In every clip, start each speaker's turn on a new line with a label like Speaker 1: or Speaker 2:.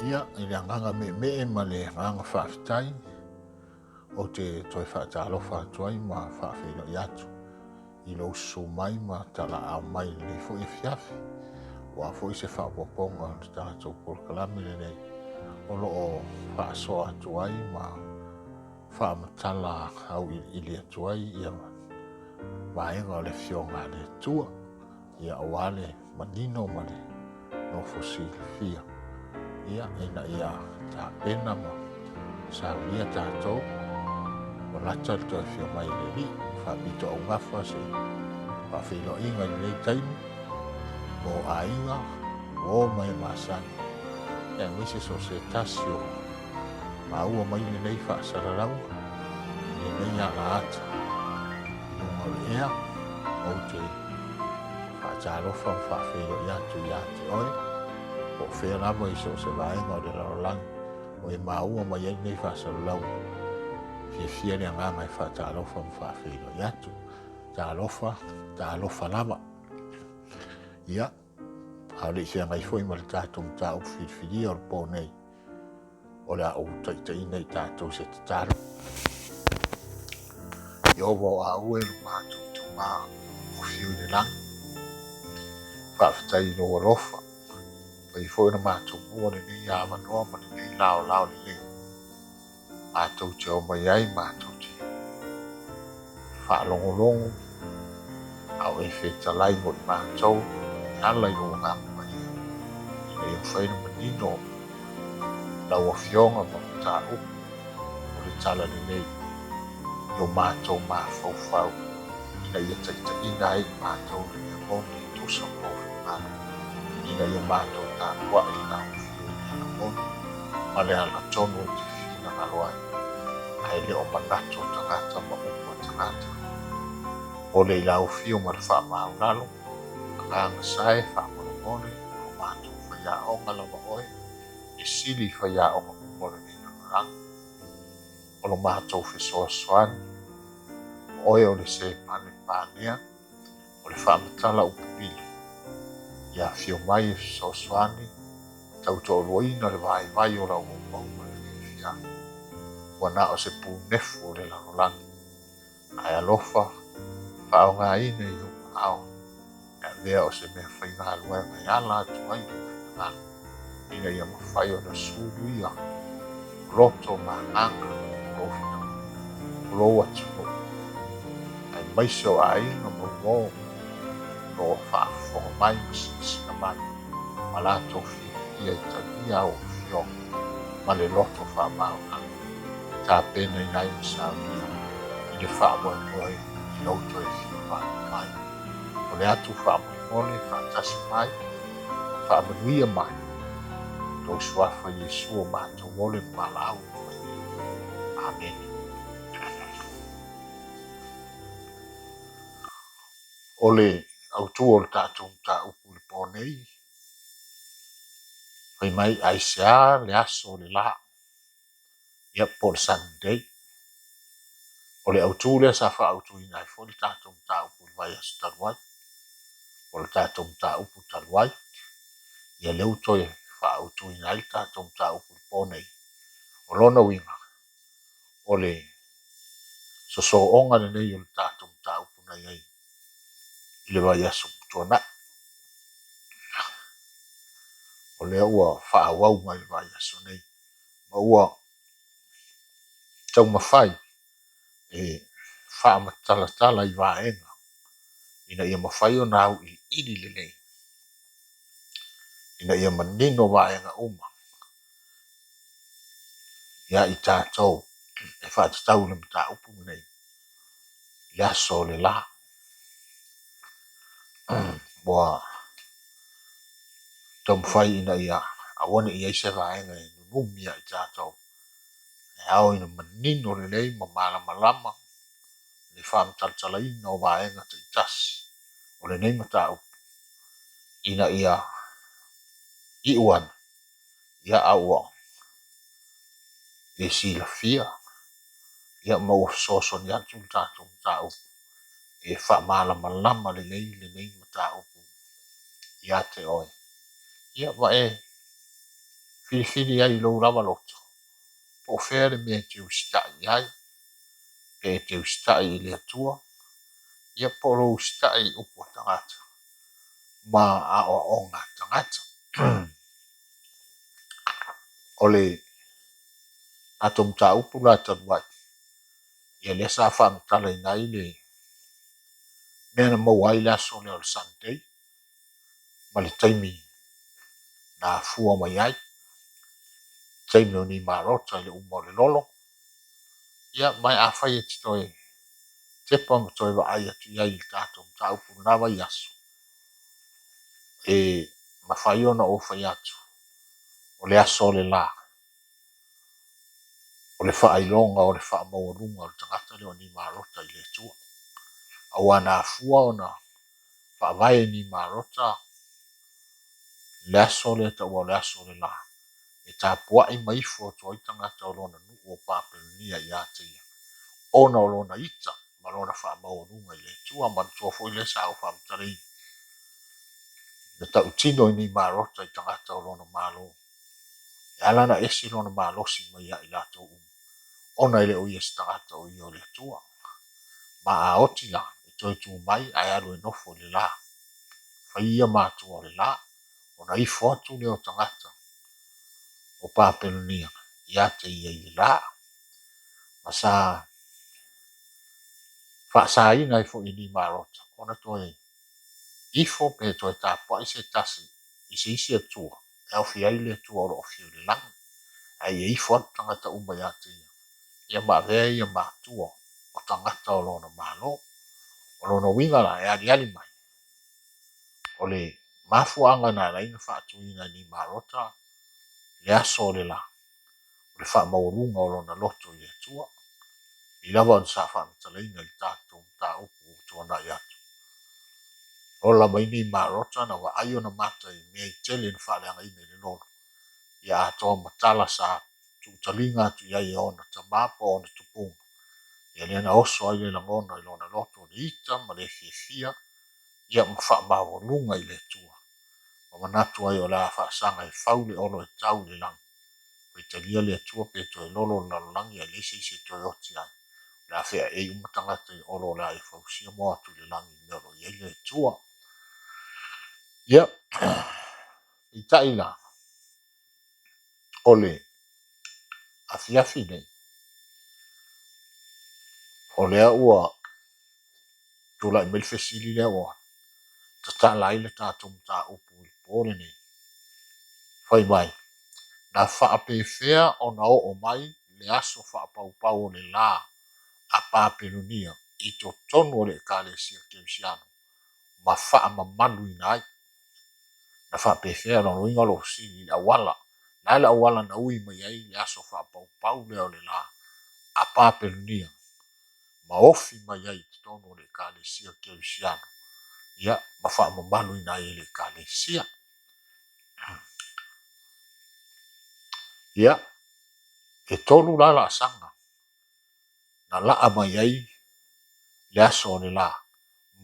Speaker 1: Ia, i le agaga meemee ma le agaga faafetai, ou te toe faatalofa atu ai ma faafeiloai atu i lou susu mai ma talaaao mai i lenei foi afiafi, aua foi se faaopoopoga o le tatou polokalame lenei o lo o faasoa atu ai ma faamatala auiliili atu ai ia vaega o le Afioga a le Atua, ia aua le manino ma le nofo silafia, ia ina ia tapena ma saunia tatou ua lata le toe afio mai o le Alii. Faapito augafa se faafeiloaiga i lenei taimi mo aiga, uo ma e masani, aemaise so o se tasi o maua mai lenei faasalalauga i lenei alaata i luga o le ea. Ou te faatalofa ma faafeiloai atu ia te oe, po o fea lava i so o se vaega o le lalolagi o e maua mai ai lenei faasalalauga. Fiafia le agaga e faatalofa ma faafeiloai atu. Talofa, talofa lava. Ia, a o le i feagai foi ma le tatou mataupu filifilia o le po nei, o le a ou taitaiina i tatou se tatalo. Ieova o au e lo matou Tama o fiu i le lagi, faafetai i lou alofa, fai foi ona matou maua lenei avanoa ma lenei laolao lelei. Matou te omai ai, matou te faalogologo, a o e fetalai mo i matou e ala i lou Agaga Paia, ina ia mafai ona manino lau Afioga ma mataupu o le Talalelei i o matou mafaufau, ina ia taitaiina ai i matou le mea moni e tusa ma lou finagalo, ina ia matou tapuai i lau Afio i le ala moni ma le ala tonu e te finagalo ai, ae le o manatu o tagata ma upu a tagata. Ole i lau Afio ma le faamaualalo, Agaga Sae, faamolemole, o lo matou faiaoga lava oe, e sili i faiaoga uma o lenei lalolagi. O lo matou fesoasoani, o oe o le Sepane Panea, o le faamatala upu lilo. Ia afio mai e fesoasoani, tautoaluaina le vaivai o lau auauna i lenei afiafi. Ua na o se punefu o le lalolagi. Ae alofa, faaaogaina i ou aao e avea o se mea faigaluega e ala atu ai lou finagalo, ina ia mafai ona suluia loto ma agaga o lou finagalo, o lou atunuu, aemaise o aiga ma uo o lo o faafofoga mai ma silasila mai ma latou fiafia e talia au afioga ma le loto faamaonaga e tapenaina ai ma saunia i le faamoemoe i lou toe fia mai. O le atu faamolemole faatasi mai, faamanuia mai, lou Suafa Iesu o matou ole ma valaau atu ai nei. Amene. O le autu o le tatou mataupu i le po nei, fai mai, aisea le aso o le la? Ia, po o le Sunday. O le autu lea sa faaautuina ai foi le tatou mataupu i le vaiaso talu ai, o le tatou mataupu talu ai. Ia lea ua toe faaautuina ai le tatou mataupu i le po nei. O lona uiga, o le sosooga lenei o le tatou mataupu na i ai i le vaiaso ua tuanai. O lea ua faaauau mai i le vaiaso nei, ma ua taumafai e faamatalatala i vaega ina ia mafai ona auiliili lelei, ina ia manino vaega uma ia i tatou e faatatau i le mataupu lenei i le aso o le la. Ua taumafai ina ia aua ne i i ai se vaega e nunumi ia i tatou, e ao ina manino lelei ma malamalama le faamatalatalaina o vaega taitasi o lenei mataupu ina ia iu ane, ia a ua e silafia, ia ma ua fesoasoani atu le tatou mataupu e faamalamalama lelei lenei mataupu ia te oe. Ia ma e Filifili ai i lou lava loto, po o fea le mea e te usitai i ai, pe e te usitai i le Atua, ia po o lou usitai i upu a tagata ma aoaoga a tagata. O le tatou mataupu la talu ai, ia lea sa faamatalaina ai le mea na maua ai le aso lea o le Sunday ma le taimi na afua mai ai, taimi o Nimarota i le uma o le lolo. Ia, ma afai e te toe tepa ma toe vaai atu i ai i le tatou mataupu i lena vaiaso, e mafai ona ou fai atu, o le aso o le la, o le faailoga o le faamaualuga o le tagata lea o Nimarota i le Atua. Aua na afua ona faavae e Nimarota le aso lea e taua o le aso o le la, e tapuai ma ifo atu ai tagata o lona nuu o Papelonia ia te ia, ona o lona ita ma lona faamaualuga i le Atua. Manatua foi lea sa ou faamatalaina, na tautino e Nimarota i tagata o lona Malo, e ala ona ese lona malosi mai ia i latou uma, ona e le o ia se tagata o ia o le Atua. Ma a oti la, e toe tu mai ae alu e nofo i le la, fai ia matua o le la, ona ifo atu lea o tagata o Papelonia ia te ia i le la. Ma sa faasaina ai foi e Nimarota ona toe ifo pe toe tapuai se tasi i se isi Atua e aofia ai le Atua o lo o afio i le lagi, ae ia ifo atu tagata uma ia te ia, ia ma avea ia ma atua o tagata o lona Malo. O lona uiga la, e aliali mai, o le mafuaaga na ala ai ona faatuina e Nimarota le aso o le la, o le faamaualuga o lona loto i le Atua, i lava ona sa faamatalaina i le tatou mataupu ua tuanai atu. Ola mai Nimarota na vaai ona mata i mea e tele na faaleagaina i le lolo, ia atoa ma tala sa tuutaliga atu i ai e ona tama po o ona tupuga, ia lea na oso ai le lagona i lona loto o le ita ma le fiafia, ia ma faamaualuga i le Atua, ma manatu ai o le a faasaga e fau le olo e tau i le lagi. Faitalia le Atua pe toe lolo le lalolagi ae leai se isi e toe oti ai. O le a feaei uma tagata i olo o le a ia fausia ma o atu i le lagi i le mea o lo o i ai le Atua. Ia, peitai la, o le afiafi nei, o lea ua tulai mai le fesili lea ua tatala ai le tatou mataupu i le po lenei. Fai mai, na faapefea ona oo mai le aso faapaupau o le la a Papelonia i totonu o le Ekalesia Kerisiano ma faamamaluina ai? Na faapefea, lona uiga o lou fesili i le auala, le a le auala na ui mai ai le aso faapaupau lea o le la a Papelonia ma ofi mai ai i totonu o le Ekalesia Kerisiano, ia, ma faamamaluina ai e le Ekalesia. Ia, e tolu la laasaga na laa mai ai le aso o le la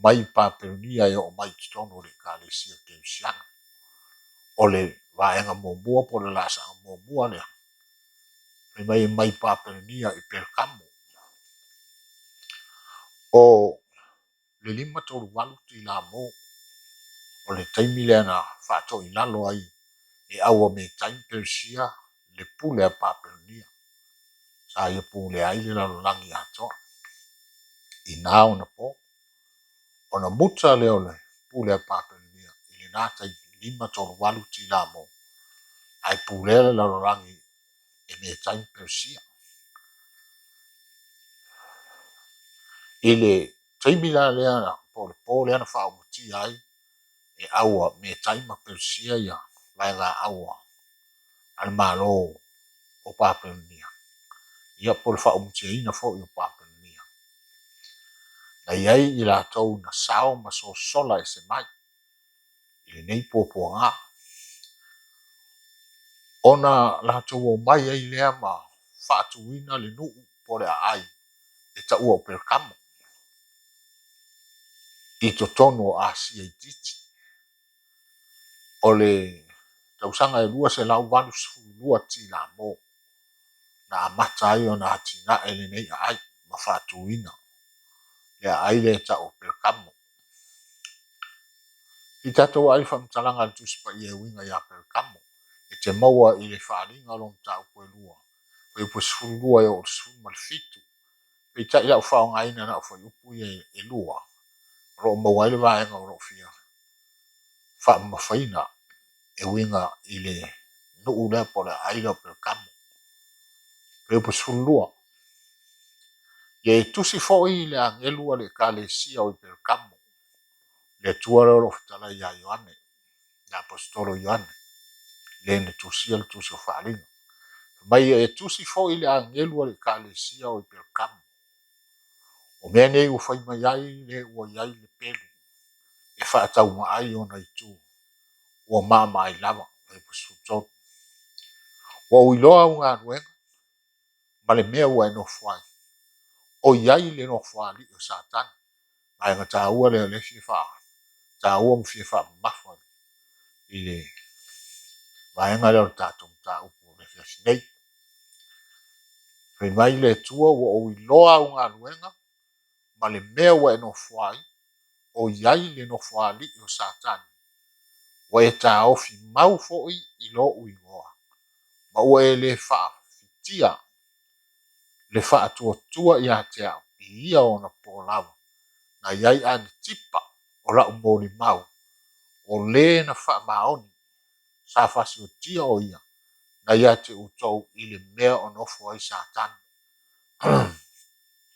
Speaker 1: mai Papelonia e oo mai i totonu o le Ekalesia Kerisiano. O le vaega muamua po o le laasaga muamua lea, fai mai e mai Papelonia i Perkamo. O le 538 tilamo, o le taimi lea na faatoilalo ai e Auametai ma Peresia le pule a Papelonia, sa ia pulea ai le lalolagi atoa. I na ona po, ona muta lea o le pule a Papelonia i lena taimi, 538 tilamo, ae pulea le lalolagi e Metai ma Peresia. I le taimi la lea po o le po lea na faaumatia ai e Aua Metai ma Peresia ia vaega aua a le Malo o Papelonia, ia po o le faaumatiaina foi o Papelonia, na i ai i latou na sao ma sosola ese mai i lenei puapuaga, ona latou omai ai lea ma faatuina le nuu po o le aai e taua o Perkamo i totonu o Asia Itiiti. O le tausaga e 282 92 tilamo na amata ai ona atinae lenei aai ma faatuina le aai lea e tau o Perkamo. I tatou aai faamatalaga a le Tusi Paia e uiga ia Perkamo, e te maua i le faaaliga o lona mataupu e lua, fuaiupu e 12 e oo i le 17. Peitai o le a ou faaaogaina na o fuaiupu ia e lua o lo o maua ai le vaega o lo o fia faamamafaina e uiga i le nuu lea po o le aai lea o Perkamo. Fuaiupu 12. Ia e tusi foi i le agelu a le Ekalesia o i Perkamo, le Atua lea o lo o fetalai ia Ioane, le Aposetolo Ioane, le na tusia le tusi o Faaaliga. Fai mai ia e tusi foi i le agelu a le Ekalesia o i Perkamo, o mea nei ua fai mai ai le ua i ai le pelu e faataumaa ai ona itu, ua maamaai lava. Fuaiupu 13. Ua ou iloa au galuega ma le mea ua e nofo ai, o i ai le nofoalii o Satani. Vaega taua lea o lea e fia faataua ma fia faamamafa i le vaega lea o le tatou mataupu o le afiafi nei. Fai mai le Atua, ua ou iloa au galuega ma le mea ua e nofo ai, o i ai le nofoalii o Satani. Ua e taofi mau foi i lou igoa, ma ua e le faafitia le faatuatua ia te au i ia ona po lava na i ai Anitipa o la'u molimau, o le na faamaoni sa fasiotia o ia na ia te outou i le mea o nofo ai Satani.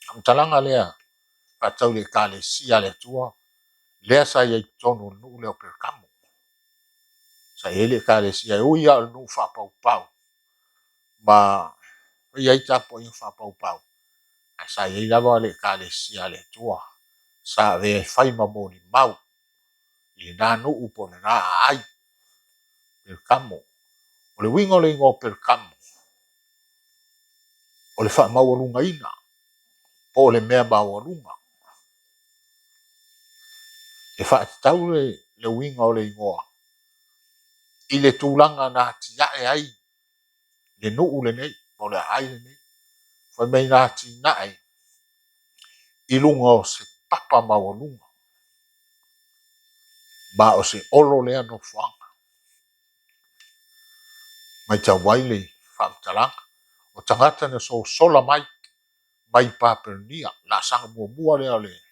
Speaker 1: Faamatalaga lea faatatau i le Ekalesia a le Atua lea sa i ai i totonu o le nuu lea o Perkamo. Sa i ai le Ekalesia e ui lava o le nuu faapaupau ma faia ai tapuaiga faapaupau, ae sa i ai lava le Ekalesia a le Atua sa avea e fai ma molimau i lena nuu po o lena aai, Perkamo. O le uiga o le igoa o Perkamo, o le faamaualugaina po o le mea maualuga. E faatatau le uiga o le igoa i le tulaga na atiae ai le nuu lenei po o le aai lenei. Fai mai na atinae i luga o se papa maualuga, ma o se olo lea nofoaga. Matau ai le faamatalaga, o tagata na sosola mai mai Papelonia, laasaga muamua lea o le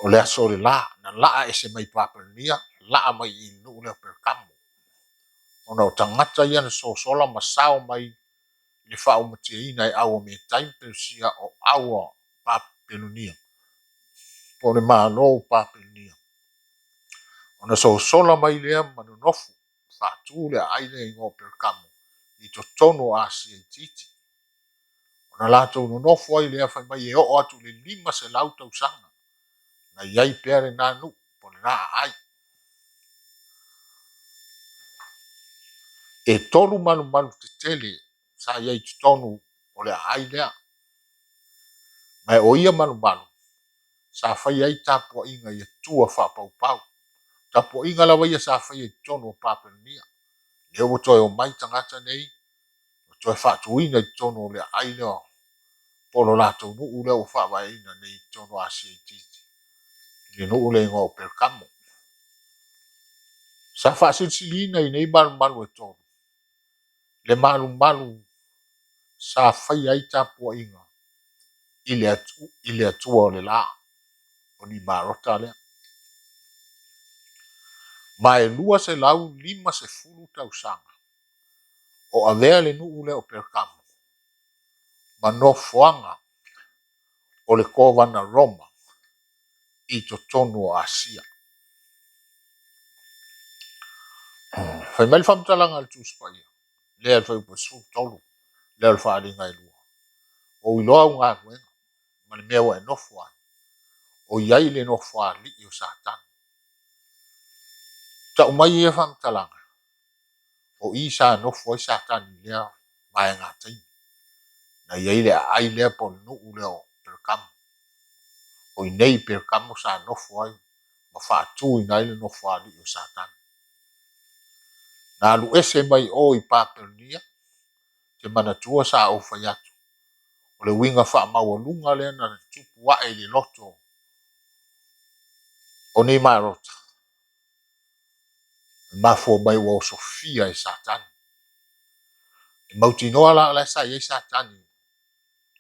Speaker 1: o le aso o le la, na laa ese mai Papelonia, laa mai i le nuu lea o Perkamo, ona o tagata ia na sosola ma sao mai i le faaumatiaina e au a Metai ma Perusia o au a Papelonia, po o le Malo o Papelonia. Ona sosola mai lea ma nonofo faatu le aai lea igoa o Perkamo i totonu o Asia Itiiti. Ona latou nonofo ai lea fai mai e oo atu i le 500 tausaga na i ai pea lena nuu po o lena aai. E tolu malumalu tetele sa i ai i totonu o le aai lea. Ma o ia malumalu sa faia ai tapuaiga i atua faapaupau. Tapuaiga lava ia sa faia i totonu o Papelonia. Lea ua toe omai tagata nei, ua toe faatuina i totonu o le aai lea po o lo latou nuu lea ua faavaeina nei i totonu o Asia Itiiti, i le nuu lea igoa o Perkamo. Sa faasilisiliina i nei malumalu e tolu le malumalu sa faia ai tapuaiga i le Atua o le la, o Nimarota lea. Ma e 250 tausaga o avea le nuu lea o Perkamo ma nofoaga o le Kovana Roma i totonu o Asia. Fai mai le faamatalaga a le Tusi Paia, lea le fuaiupu e 13, lea o le faaaliga e lua. Ua ou iloa au galuega ma le mea ua e nofo ai, o i ai le nofoalii o Satani. Tau mai ia faamatalaga, o i sa nofo ai Satani i lea vaega taimi. Na i ai le aai lea po o le nuu lea o Perkamo. O i nei i Perkamo sa nofo ai ma faatuina ai le nofoalii o Satani. Na alu ese mai o i Papelonia, te manatua sa ou fai atu, o le uiga faamaualuga lea na tupu ae i le loto o Nimarota, e mafua mai ua osofia e Satani. E mautinoa la o la e sa i ai Satani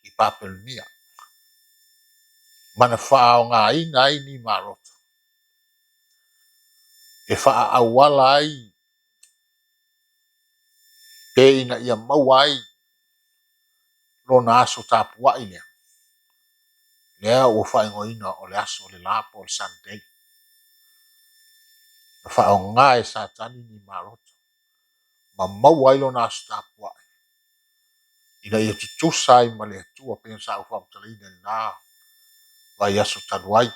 Speaker 1: i Papelonia, ma na faaaogaina ai Nimarota e faaauala ai pe ina ia maua ai lona aso tapuai lea, lea ua faaigoaina o le aso o le la po o le Sunday. Na faaaoga e Satani Nimarota ma maua ai lona aso tapuai ina ia tutusa ai ma le Atua, pei ona sa ou faamatalaina i lena vaiaso talu ai.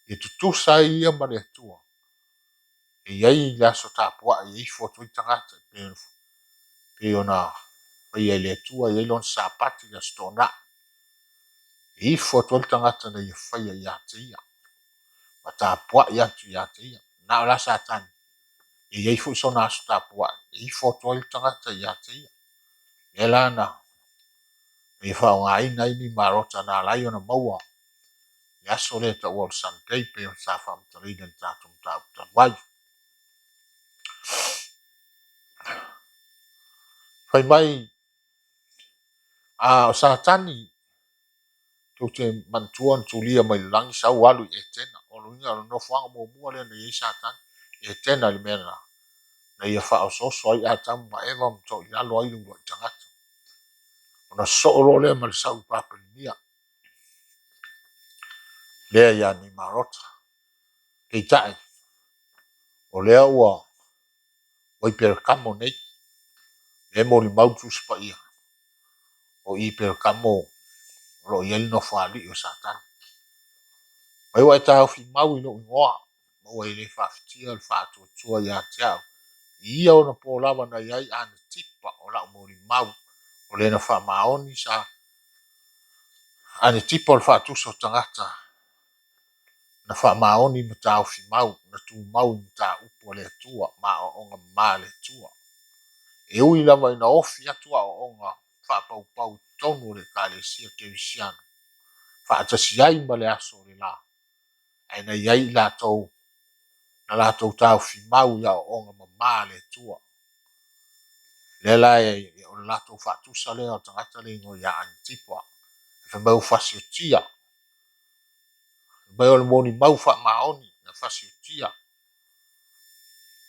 Speaker 1: Ia tutusa ai ia ma le Atua, e i ai le aso tapuai e ifo atu ai tagata, pei ona faia e le Atua, e i ai lona Sapati i le Aso Toonai, e ifo atu ai le tagata na ia faia ia te ia, ma tapuai atu ia te ia. Na o la Satani, e i ai foi sona aso tapuai, e ifo atu ai le tagata ia te ia. Lea la na ia faaaogaina ai Nimarota na ala ai ona maua le aso lea e taua o le Sunday, pei ona sa faamatalaina i le tatou mataupu talu ai. Fai mai, a o Satani, tou te manatua na tulia mai le lagi sau alu i Etena. O lona uiga o le nofoaga muamua lea na i ai Satani, Etena i le mea na na ia faaosooso ai Atamu ma Eva ma toilalo ai le uluai tagata. Ona soo loa lea ma le sau i Papelonia, lea ia Nimarota. Peitai, o lea ua ua i Perekamo nei, lea e molimau le Tusi Paia, o i Perekamo o lo o i ai le nofoalii o Satani. Mai ua e taofi mau i lou igoa, ma ua e le faafitia le faatuatua ia te au, i ia ona po lava na i ai Anetipa o lau molimau, o le na faamaoni sa Anetipa o le faatusa o tagata na faamaoni ma taofi mau, na tumau i mataupu a le Atua ma aoaoga mama a le Atua. E ui lava ina ofi atu aoaoga faapaupau i totonu o le Ekalesia Kerisiano, faatasi ai ma le aso o le la, ae na i ai i latou na latou taofi mau i aoaoga mama a le Atua. Lea la e, o le latou faatusa lea o le tagata lea e igoa ia Anitipa, e fai mai ua fasiotia, fai mai o le molimau faamaoni na fasiotia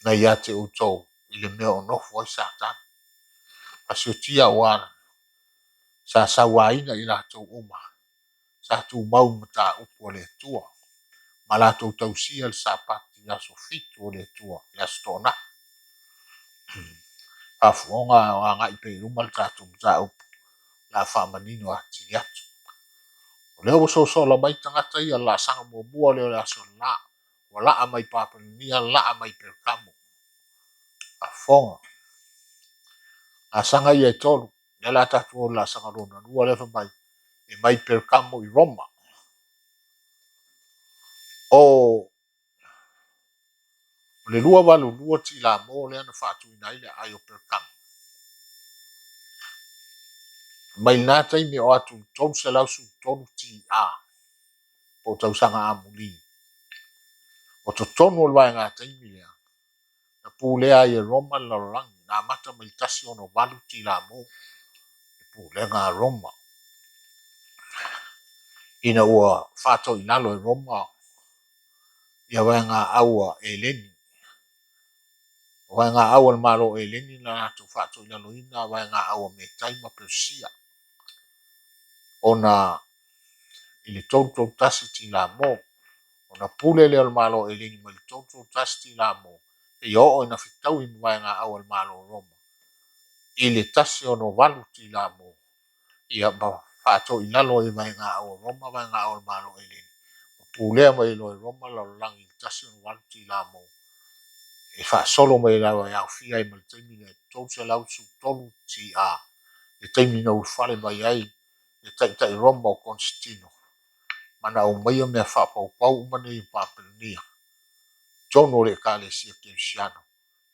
Speaker 1: na ia te outou i le mea o nofo ai Satani. Fasiotia aua sa sauaina i latou uma sa tumau i mataupu a le Atua ma latou tausia le Sapati i aso fitu o le Atua, le Aso Toonai. Faafofoga o agai pea i luma le tatou mataupu, o le a faamanino atili atu. O lea ua sosola mai tagata ia, le laasaga muamua lea o le aso le la, ua laa mai Papelonia, laa mai Perekamo. Faafofoga. Laasaga ia e tolu, lea o le a tatou o i le laasaga lona lua lea fai mai, e mai Perekamo i Roma. O le 282 Tilamo lea na faatuina ai le aai o Perekamo. Mai lena taimi o atu i 313 TA, po o tausaga amuli. O totonu o le vaega taimi lea, na pulea ai e Roma le lalolagi, na amata mai le 168 Tilamo le pulega a Roma. Ina ua faatoilalo e Roma ia vaegaau a Eleni. O vaegaau a le Malo o Eleni na latou faatoilaloina vaegaau a Metai ma Perisia. Ona i le 331 Tilamo, ona pule lea o le Malo o Eleni mai le 331 Tilamo seia oo ina fetaui ma vaegaau a le Malo o Roma i le 168 Tilamo, ia ma faatoilalo ai e vaegaau a Roma vaegaau a le Malo o Eleni, ma pulea mai ai loa e Roma le lalolagi i le 168 Tilamo, e faasolo mai lava e aofia ai ma le taimi lea 313 TA, le taimi na ulufale mai ai le taitai Roma o Konesitino, ma na aumaia mea faapaupau uma nei o Papelonia i totonu o le Ekalesia Kerisiano.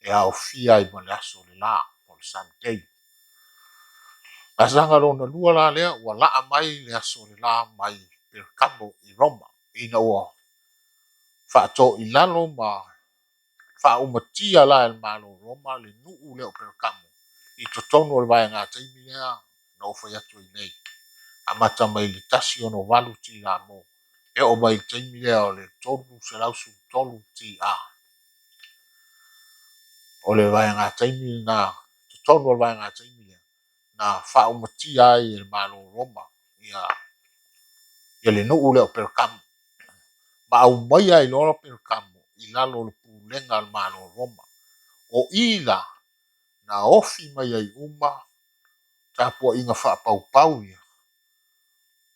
Speaker 1: e aofia ai ma le aso o le la, po o le Sunday. Laasaga lona lua la lea, ua laa mai le aso o le la mai Perkamo i Roma, ina ua faatoilalo ma faaumatia la e le Malo o Roma le nuu lea o Perkamo i totonu o le vaega taimi lea na ou fai atu ai nei, amata mai le 168 TR e oo mai i le taimi lea o le 313 TA. O le vaega taimi lena, totonu o le vaega taimi lea, na faaumatia ai e le Malo o Roma ia le nuu lea o Perkamo, ma aumaia ai loa Perkamo i lalo o le pulega a le Malo o Roma. O i la na ofi mai ai uma tapuaiga faapaupau ia,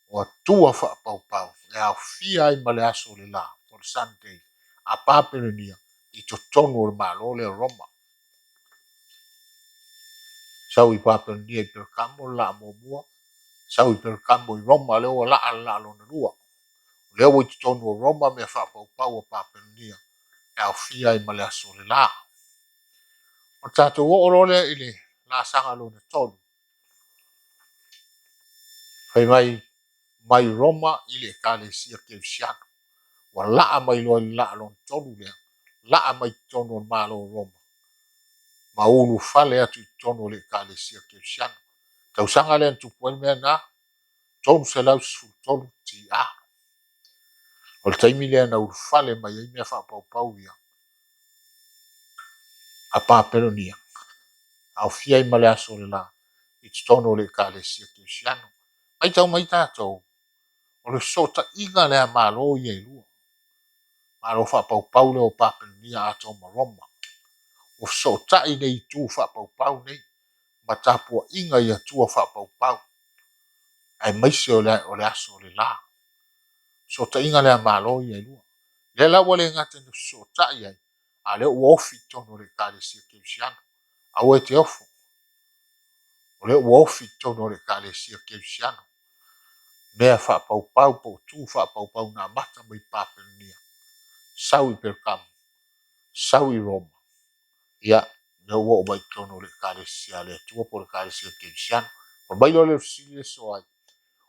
Speaker 1: o atua faapaupau e aofia ai ma le aso o le la, po o le Sunday, a Papelonia i totonu o le Malo lea o Roma. Sau i Papelonia i Perkamo le laa muamua, sau i Perkamo i Roma, lea ua laa le laa lona lua. O lea ua i totonu o Roma mea faapaupau a Papelonia e aofia ai ma le aso o le la. Ona tatou oo loa lea i le laasaga lona tolu, fai mai, mai Roma i le Ekalesia Kerisiano. Ua laa mai loa i le laa lona tolu lea, laa mai totonu o le Malo o Roma, ma ulufale atu i totonu o le Ekalesia Kerisiano. Tausaga lea na tupu ai le mea lena, 313 TA. O le taimi lea na ulufale mai ai mea faapaupau ia a Papelonia, aofia ai ma le aso o le la i totonu o le Ekalesia Kerisiano. Matau mai tatou, o le fesootaiga lea a Malo ia e lua, Malo faapaupau lea o Papelonia atoa ma Roma. Ua fesootai nei itu faapaupau nei ma tapuaiga i atua faapaupau, aemaise o le aso o le la. Fesootaiga lea a Malo ia e lua. Lea la ua le gata ina fesootai ai, a o lea ua ofi i totonu o le Ekalesia Kerisiano. Aua e te ofo, o lea ua ofi i totonu o le Ekalesia Kerisiano mea faapaupau po o tu faapaupau na amata mai Papelonia, sau i Perkamo, sau i Roma, ia, lea ua oo mai i totonu o le Ekalesia a le Atua po o le Ekalesia Kerisiano. Ona aumai loa lea o le fesili le soa ai,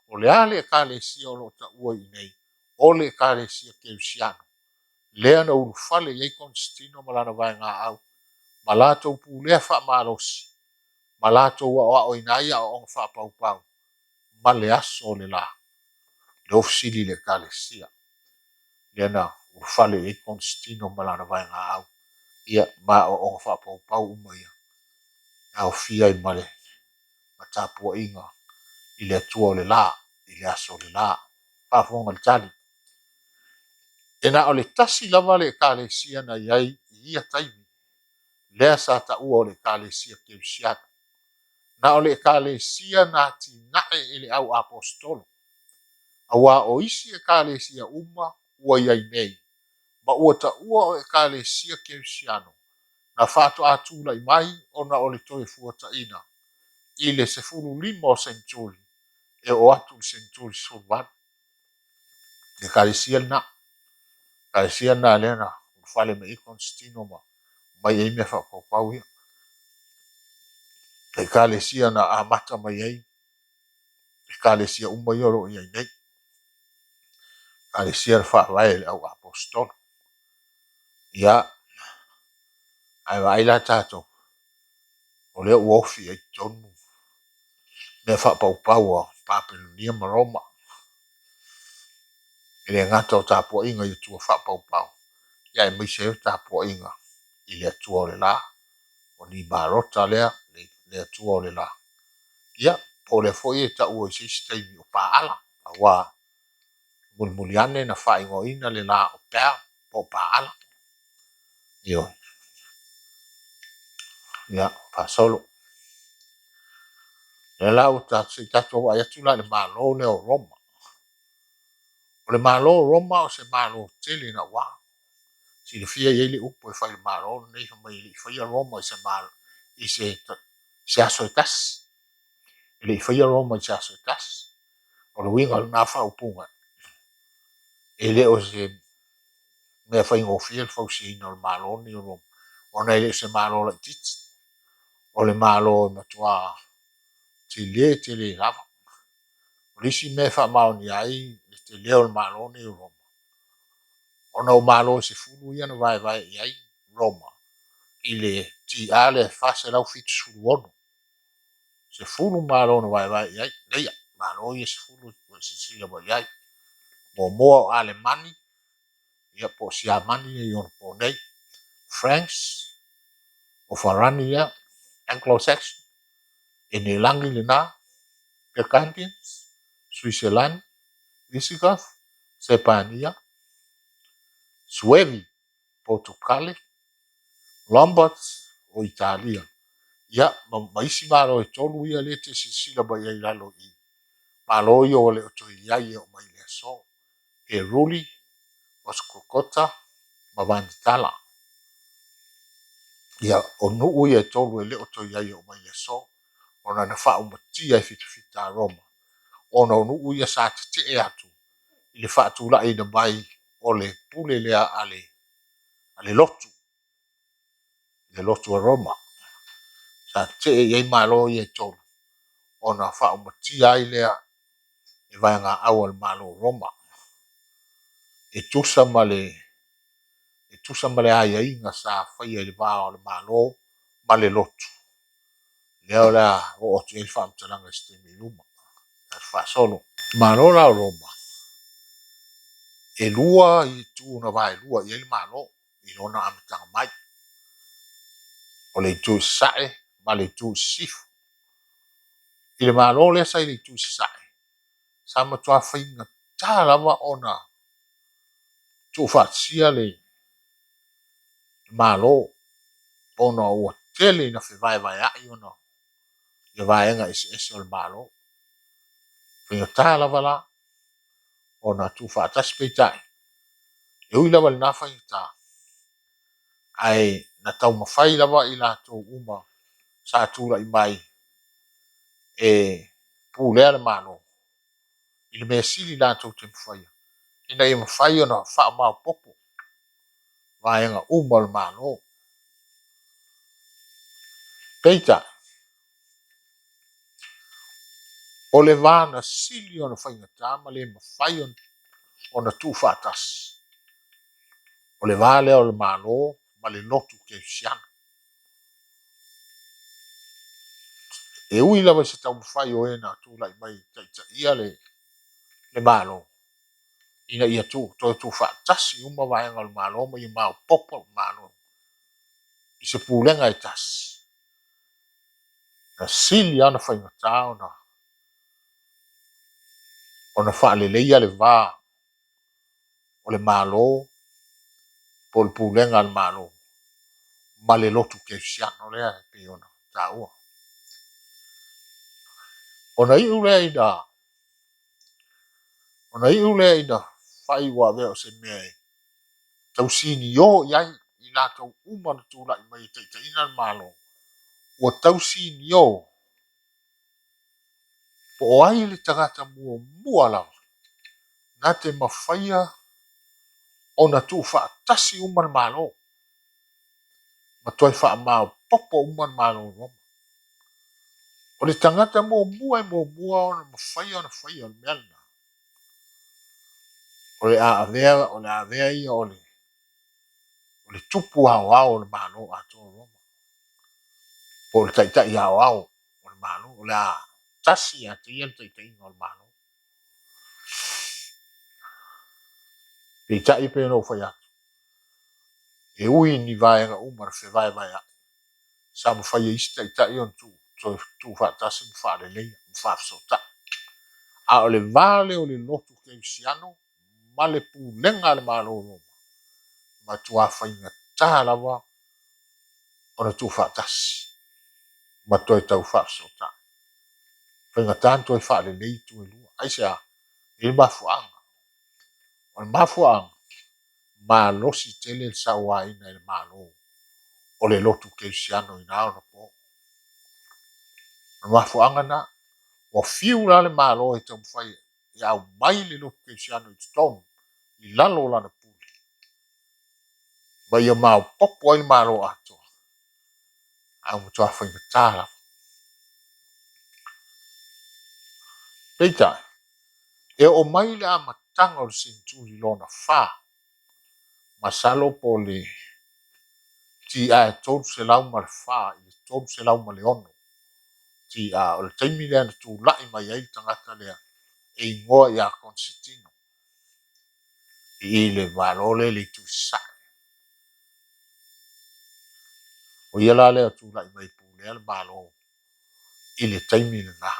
Speaker 1: o le a le Ekalesia o lo o taua i inei o le Ekalesia Kerisiano, lea na ulufale i ai Konesitino ma lana vaegaau ma latou pulea faamalosi ma latou aoaoina ai aoaoga faapaupau ma le aso o le la? Lea ua fesili i le Ekalesia lea na ulufale i ai Konesitino ma lana vaegaau, ia, ma aoaoga faapaupau uma ia e aofia ai ma le tapuaiga i le Atua o le la, i le aso o le la. Faafofoga le tali. E na o le tasi lava le Ekalesia na i ai i ia taimi, lea sa taua o le Ekalesia Kerisiano. Na o le Ekalesia na atinae e le au aposetolo, aua o isi Ekalesia uma ua i ai nei, ma ua taua o Ekalesia Kerisiano, na faatoa tulai mai ona o le Toefuataiga i le 15 o seneturi e oo atu i le seneturi 18. Le Ekalesia lena. Ekalesia lena lea na ulufale mai ai Konesitino ma aumai ai mea faapaupau ia. Le Ekalesia na amata mai ai Ekalesia uma ia o lo o i ai nei. Ekalesia na faavae e le au aposetolo. Ia, ae vaai la tatou, o lea ua ofi ai i totonu mea faapaupau a Papelonia ma Roma. E le gata o tapuaiga i atua faapaupau, ia aemaise ai o tapuaiga i le Atua o le la, o Nimarota lea, le Atua o le la. Ia, po o lea foi e taua i se isi taimi o Paala, aua mulimuli ane na faaigoaina le la o Baal po o Paala. Ioe. Ia, faasolo. Lea la ua tatou, se i tatou vaai atu la i le Malo lea o Roma. O le Malo o Roma o se Malo tele naua. Silafia e i ai le upu e fai i le Malo lenei, fai mai e le i faia Roma i se malo, i se aso e tasi. E le i faia Roma i se aso e tasi. O le uiga o lena faaupuga, e le o se mea faigofie le fausiaina o le Malo lenei o Roma. Ona e le o se Malo laitiiti, o le Malo e matua tele tele lava. O le isi mea e faamaonia ai le tele o le Malo nei o Roma, ona o Malo e 10 ia na vaevae i ai Roma i le TA lea e 476. 10 Malo na vaevae i ai, leia, Malo ia e 10 ua e silasila mai i ai. Muamua o Alemani, ia po o Siamani ia i ona po nei, Franks, o Farani lea, Anglo-Saxon, Enelagi lena, Burgundians, Suiselani, Visigoth, Sepania, Suevi, Potokale, Lombards, o Italia. Ia, ma, ma isi malo e tolu ia lea e te silasila mai ai i lalo i i. Malo ia ua le o toe i ai e oo mai i le aso. Heruli, Ostrogota ma Vanitala. Ia, o nuu ia e tolu e le o toe i ai e oo mai i le aso, ona na faaumatia e fitafita a Roma, ona o nuu ia sa tetee atu i le faatulaiina mai o le pule lea a le, a le lotu, le lotu a Roma. Sa tetee i ai malo ia e tolu, ona faaumatia ai lea e vaegaau a le Malo o Roma, e tusa ma le e tusa ma le aiaiga sa faia i le va o le Malo ma le lotu. Lea o le a oo atu i ai le faamatalaga i se taimi i luma. Tatou faasolo. Malo la o Roma, e lua itu na vaelua i ai le Malo i lona amataga mai. O le itu i sasae ma le itu i sisifo. I le Malo lea sa i le itu i sasae, sa matua faigata lava ona tuufaatasia le Malo ona ua tele ina fevaevaea'i ona ia vaega eseese o le Malo. Faigata lava la ona tuufaatasi peitai, e ui lava i lena faigata, ae na taumafai lava i latou uma sa tulai mai e pulea le Malo i le mea sili latou te mafaia, ina ia mafai ona faamaopoopo vaega uma o le Malo. Peitai, o le va na sili ona faigata ma le mafai ona tuufaatasi, o le va lea o le Malo ma le lotu kerisiano. E ui lava i se taumafai o e na tulai mai e taitaia le, le Malo, ina ia tu, toe tuufaatasi uma vaega o le Malo ma ia maopoopo le Malo i se pulega e tasi, na sili lava ona faigata ona ona faaleleia le va o le Malo po o le pulega a le Malo ma le lotu kerisiano lea e pei ona taua. Ona iu lea ina ona iu lea ina fai ua avea o se mea e tausinio i ai i latou uma na tulai mai e taitaiina le Malo, ua tausinio po o ai le tagata muamua lava na te mafaia ona tuufaatasi uma le Malo ma toe faamaopoopo uma le Malo o Roma. O le tagata muamua e muamua ona mafaia ona faia le mea lena, o le a avea, o le a avea ia o le, o le tupu aoao o le Malo atoa o Roma, po o le taitai aoao o le Malo, o le a tasi ia te ia le taitaiga o le Malo. Peitai e pei ona ou fai atu, e ui i ni vaega uma na fevaevaea'i, sa mafai e isi taitai ona toe tuufaatasi ma faaleleia ma faafesootai. A o le va lea o le lotu kerisiano ma le pulega a le Malo o Roma, matua faigata lava ona tuufaatasi ma toe tau faafesootai. Faigata ona toe faalelei itu e lua. Aisea? E i ai le mafuaaga. O le mafuaaga, malosi tele le sauaina e le Malo o le lotu kerisiano i na ona po. O le mafuaaga lena, ua fiu la le Malo e taumafai e aumai le lotu kerisiano i totonu i lalo o lana pule, ma ia maopoopo ai le Malo atoa. Ae ua matua faigata lava. Peitai, e oo mai le amataga o le seneturi lona fa, masalo po o le TA 304 i le 306 TA, o le taimi lea na tulai mai ai le tagata lea e igoa ia Konesetino i le Malo lea i le itu i sasae. O ia la lea tulai mai e pulea le Malo i le taimi lena.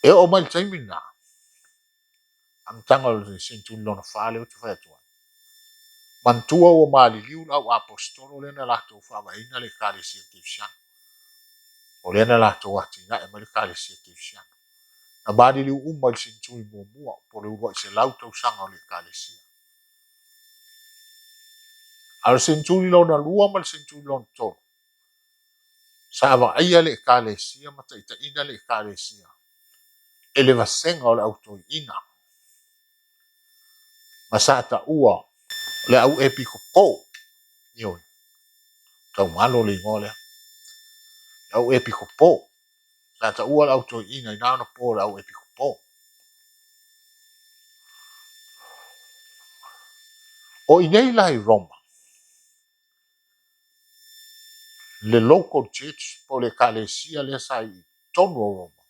Speaker 1: E oo mai le taimi lena, amataga o le seneturi lona fa lea ou te fai atu ai, manatua ua maliliu le au aposetolo lea na latou faavaeina le Ekalesia Kerisiano. O lea na latou atinae mai le Ekalesia Kerisiano. Na maliliu uma i le seneturi muamua po o le uluai 100 tausaga o le Ekalesia. A o le seneturi lona lua ma le seneturi lona tolu, sa vaaia le Ekalesia ma taitaiina le Ekalesia e le vasega o le Au Toeaina, ma sa taua o le Au Epikopo, ioe, taugalo le igoa lea, le Au Epikopo, sa taua le Au Toeaina i na ona po o le Au Epikopo. O i nei la i Roma, le local church po o le ekalesia lea sa i totonu o Roma,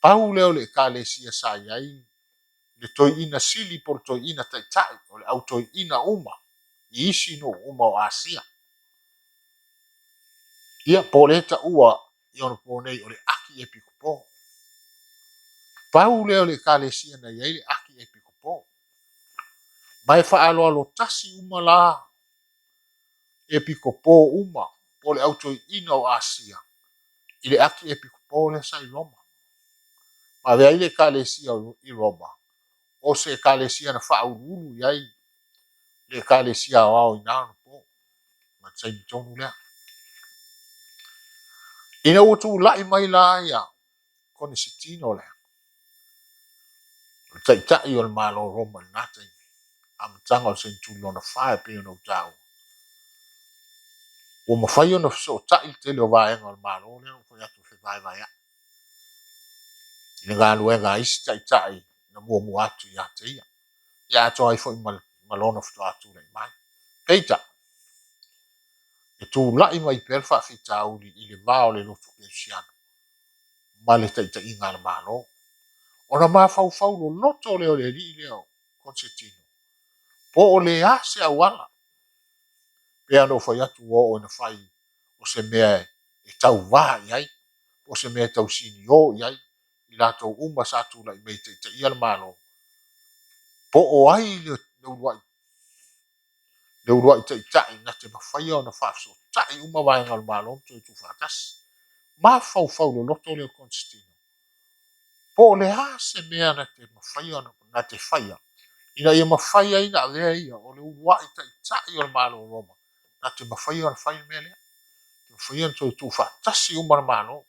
Speaker 1: pau lea o le ekalesia sa i ai le toeaina sili po o le toeaina taitai, o le au toeaina uma i isi nuu uma o Asia. Ia, po o lea e taua i ona po nei o le aki epikopo. Pau lea o le ekalesia na i ai le aki epikopo. Ma e faaaloalo tasi uma la epikopo uma po o le au toeaina o Asia i le aki epikopo lea sa i Roma. Ma avea ai le ekalesia i Roma o se ekalesia na faauluulu i ai le ekalesia aoao i na ona po ma le taimi tonu lea. Ina ua tulai mai la ia Konesetino lea, o le taitai o le Malo o Roma i lena taimi, amataga o le seneturi lona fa e pei ona ou taua, ua mafai ona fesootai le tele o vaega o le Malo lea ua fai atu e fevaevaea'i i le galuega a isi taitai na muamua atu ia te ia, ia atoa ai foi ma lona faatoa tulai mai. Peitai, e tulai mai pea le faafitauli i le va o le lotu kerisiano ma le taitaiga a le Malo. Ona mafaufau loloto lea o le alii lea o Konesetino, po o le a se auala, pei ona ou fai atu ua oo ina fai o se mea e tauva i ai, po o se mea e tau sinio i ai i latou uma sa tulai mai e taitaia le Malo, po o ai le uluai le uluai taitai na te mafaia ona faafesootai uma vaega o le Malo ma toe tuufaatasi. Mafaufau loloto lea o Konesetino, po o le a se mea na te mafaia ona na te faia ina ia mafai ai ona avea ia o le uluai taitai o le Malo o Roma na te mafaia ona fai le mea lea, te mafaia ona toe tuufaatasi uma le Malo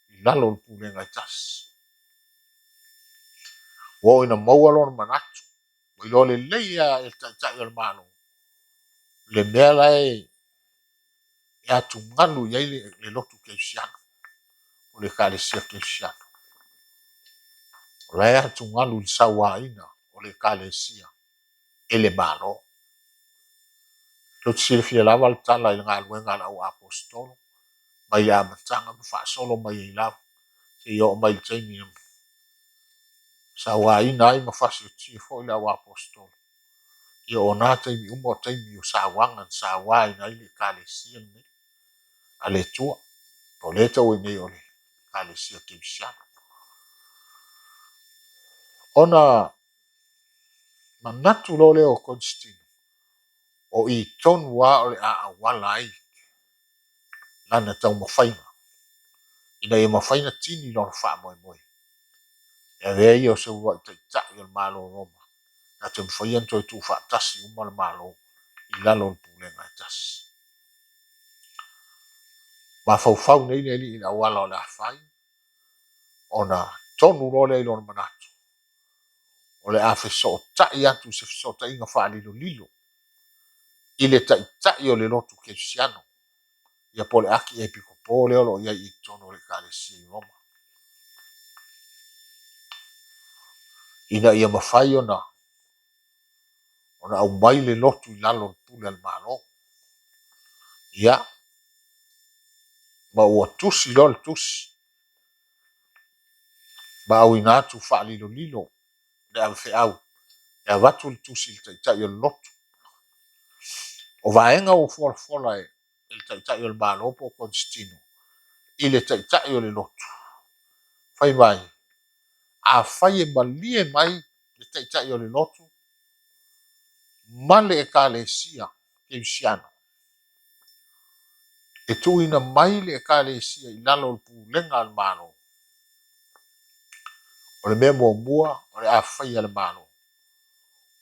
Speaker 1: i lalo o le pulega e tasi. Ua oo ina maua lona manatu, ua iloa lelei lava e le Taitai o le Malo le mea la e atugalu i ai le lotu kerisiano, o le Ekalesia Kerisiano. O la e atugalu i le sauaina o le Ekalesia e le Malo. Tou te silafia lava le tala i le galuega a le au aposetolo mai le amataga ma faasolo mai ai lava seia oo mai i le taimi na sauaina ai ma fasiotia foi le au aposetolo. Ia o na taimi uma o taimi o sauaga na sauaina ai le Ekalesia lenei a le Atua. O lea e taua nei o le Ekalesia Kerisiano. Ona manatu loa lea o Konesetino, o i tonu lava o le a auala ai lana taumafaiga ina ia mafai ona tini lona faamoemoe. E avea ia o se uluai taitai o le Malo o Roma na te mafai ona toe tuufaatasi uma le Malo i lalo o le pulega e tasi. Mafaufau nei le alii i le auala o le a fai, ona tonu loa lea i lona manatu, o le a fesootai atu i se fesootaiga faalilolilo. I le taitai o le lotu Kerisiano, ia po o le Akiepikopo lea o lo o i ai i totonu o le Ekalesia i Roma, ina ia mafai ona aumai le lotu i lalo o le pule a le Malo. Ia, ma ua tusi loa le tusi, ma auina atu faalilolilo le avefeau e avatu le tusi i le taitai o le lotu. O vaega ua folafola e le taitai o le Malo po o Konesitino i le taitai o le lotu, fai mai, afai e malie mai le taitai o le lotu ma le Ekalesia Kerisiano, e tuuina mai le Ekalesia i lalo o le pulega a le Malo. O le mea muamua o le a faia e le Malo,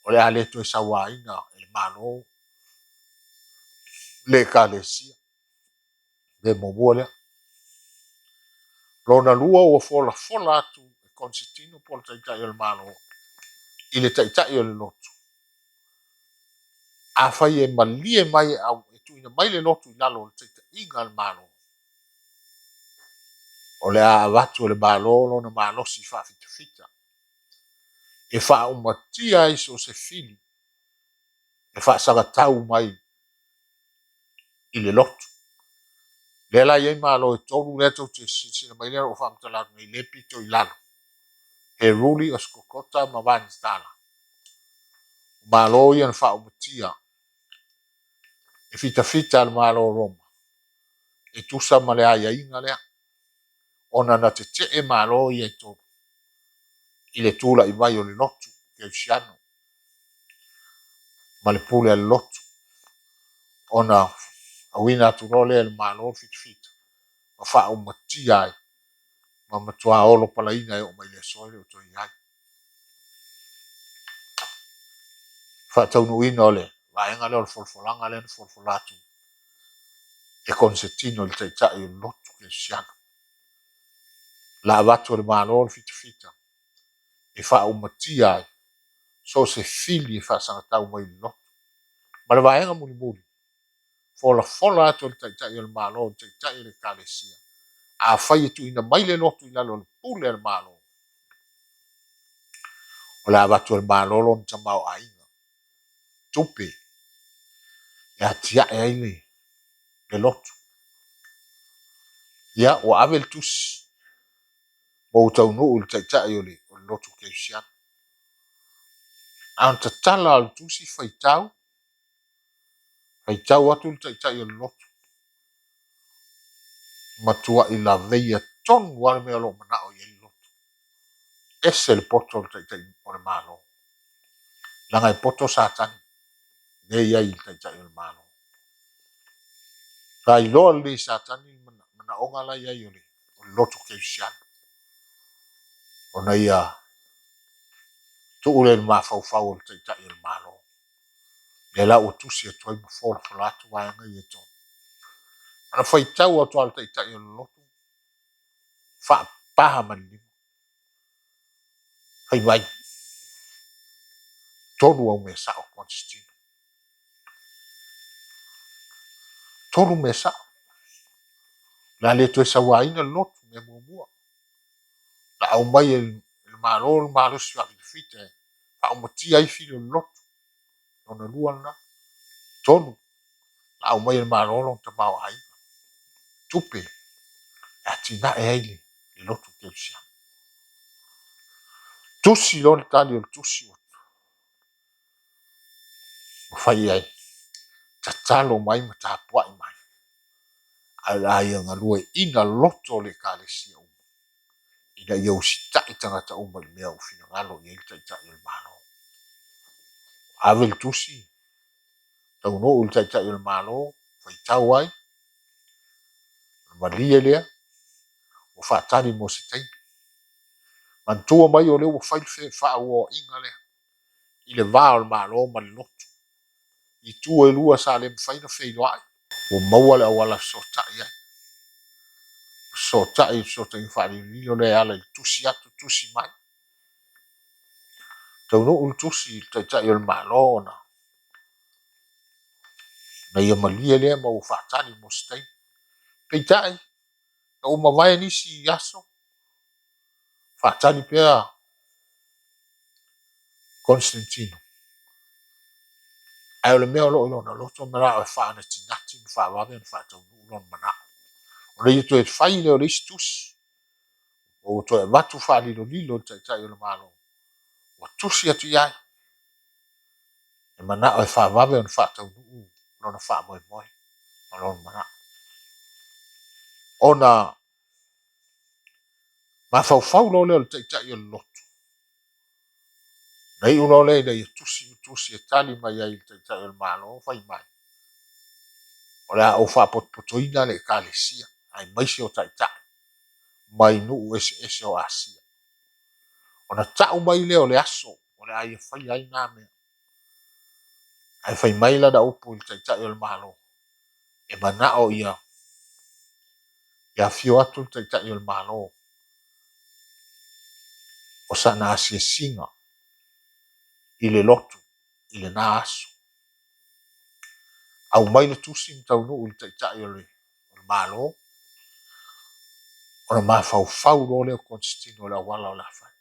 Speaker 1: o le a le toe sauaina e le Malo le Ekalesia. Mea muamua lea. Lona lua, ua folafola atu e Konesitino po o le Taitai o le Malo i le Taitai o le Lotu, afai e malie mai e tuuina mai le lotu i lalo o le taitaiga a le Malo, o le a avatu e le Malo lona malosi faafitafita e faaumatia ai so o se fili e faasagatau mai i le lotu. Lea la e i ai Malo e tolu lea tou te silasila mai lea o lo o faamatala atu nei, lea e pito i lalo, Heruli, Osikokota ma Vanitala. O Malo ia na faaumatia e fitafita a le Malo o Roma e tusa ma le aiaiga lea, ona na tetee Malo ia e tolu i le tulai mai o le lotu Kerisiano ma le pule a le lotu, ona auina atu loa lea e le Malo le fitafita ma faaumatia ai ma matua olo palaina e oo mai i le aso e le o toe i ai. Faataunuuina o le vaega lea o le folafolaga lea na folafola atu e Konesetino i le taitai o le lotu Kerisiano. La avatu e le Malo le fitafita e faaumatia ai so o se fili e faasagatau mai i le lotu. Ma le vaega mulimuli, folafola atu e le Taitai o le Malo i le Taitai o le Ekalesia, afai e tuuina mai le lotu i lalo o le pule a le Malo, o le a avatu e le Malo lona tamaoaiga, tupe, e atiae ai le lotu. Ia, ua ave le tusi ma ua taunuu i le Taitai o le lotu Kerisiano. A ona tatala o le tusi faitau, faitau atu le Taitai o le lotu, matuai laveia tonu lava le mea o lo o manao i ai le lotu. Ese le poto o le Taitai o le Malo, leaga e poto Satani lea e i ai i le Taitai o le Malo. Sa iloa lelei e Satani le manaoga la e i ai o le lotu Kerisiano, ona ia tuu lea i le mafaufau o le Taitai o le Malo. Lea la ua tusi atu ai ma folafola atu vaega ia e tolu. Ana faitau atu lava le Taitai o le lotu, faapa ma le lima, fai mai, tolu au mea sao, Konesitino. Tolu mea sao. O le a le toe sauaina le lotu, mea muamua. Na aumai e le Malo le malosi faafitafita e faaumatia ai fili o le lotu. Lona lua lena. Tolu, na aumai e le Malo lona tamaoaiga, tupe e atinae ai le lotu Kerisiano. Tusi loa le tali o le tusi ua fai i ai, tatalo mai ma tapuai mai, ae o le a ia galueaiina loto o le Ekalesia uma, ina ia usitai tagata uma i le mea ua finagalo i ai le Taitai o le Malo. Ave le tusi, taunuu i le Taitai o le Malo, faitau ai, ona malie lea, ua faatali mo se taimi. Manatua mai o lea ua fai le faauoaiga lea i le va o le Malo ma le lotu. Itu e lua sa le mafai ona feiloai. Ua maua le auala e fesootai ai. Fesootai i le fesootaiga faalilolilo lea e ala i le tusi atu, tusi mai. Taunuu le tusi i le Taitai o le Malo ona Na ia malie lea ma ua faatali mo se taimi. Peitai, na ua mavae nisi aso, faatali pea Constantino. Ae o le mea o lo o i lona loto manao e faanatinati ma faavave ona faataunuu lona manao. Ona ia toe fai lea o le isi tusi, ma ua toe avatu faalilolilo i le Taitai o le Malo, ua tusi atu i ai, e manao e faavave ona faataunuu lona faamoemoe ma lona manao. Ona mafaufau loa lea o le Taitai o le lotu, ona iu loa lea ina ia tusi le tusi e tali mai ai i le Taitai o le Malo, fai mai, O le a ou faapotopotoina le Ekalesia, aemaise o taitai mai nuu eseese o Asia. Ona tau mai lea o le aso o le a ia faia ai na mea. Ae fai mai lana upu i le Taitai o le Malo, e manao ia ia afio atu le Taitai o le Malo o sana asiasiga i le lotu i lena aso. Aumai le tusi ma taunuu i le Taitai o le Malo, ona mafaufau loa lea o Konstantino i le auala o le a fai.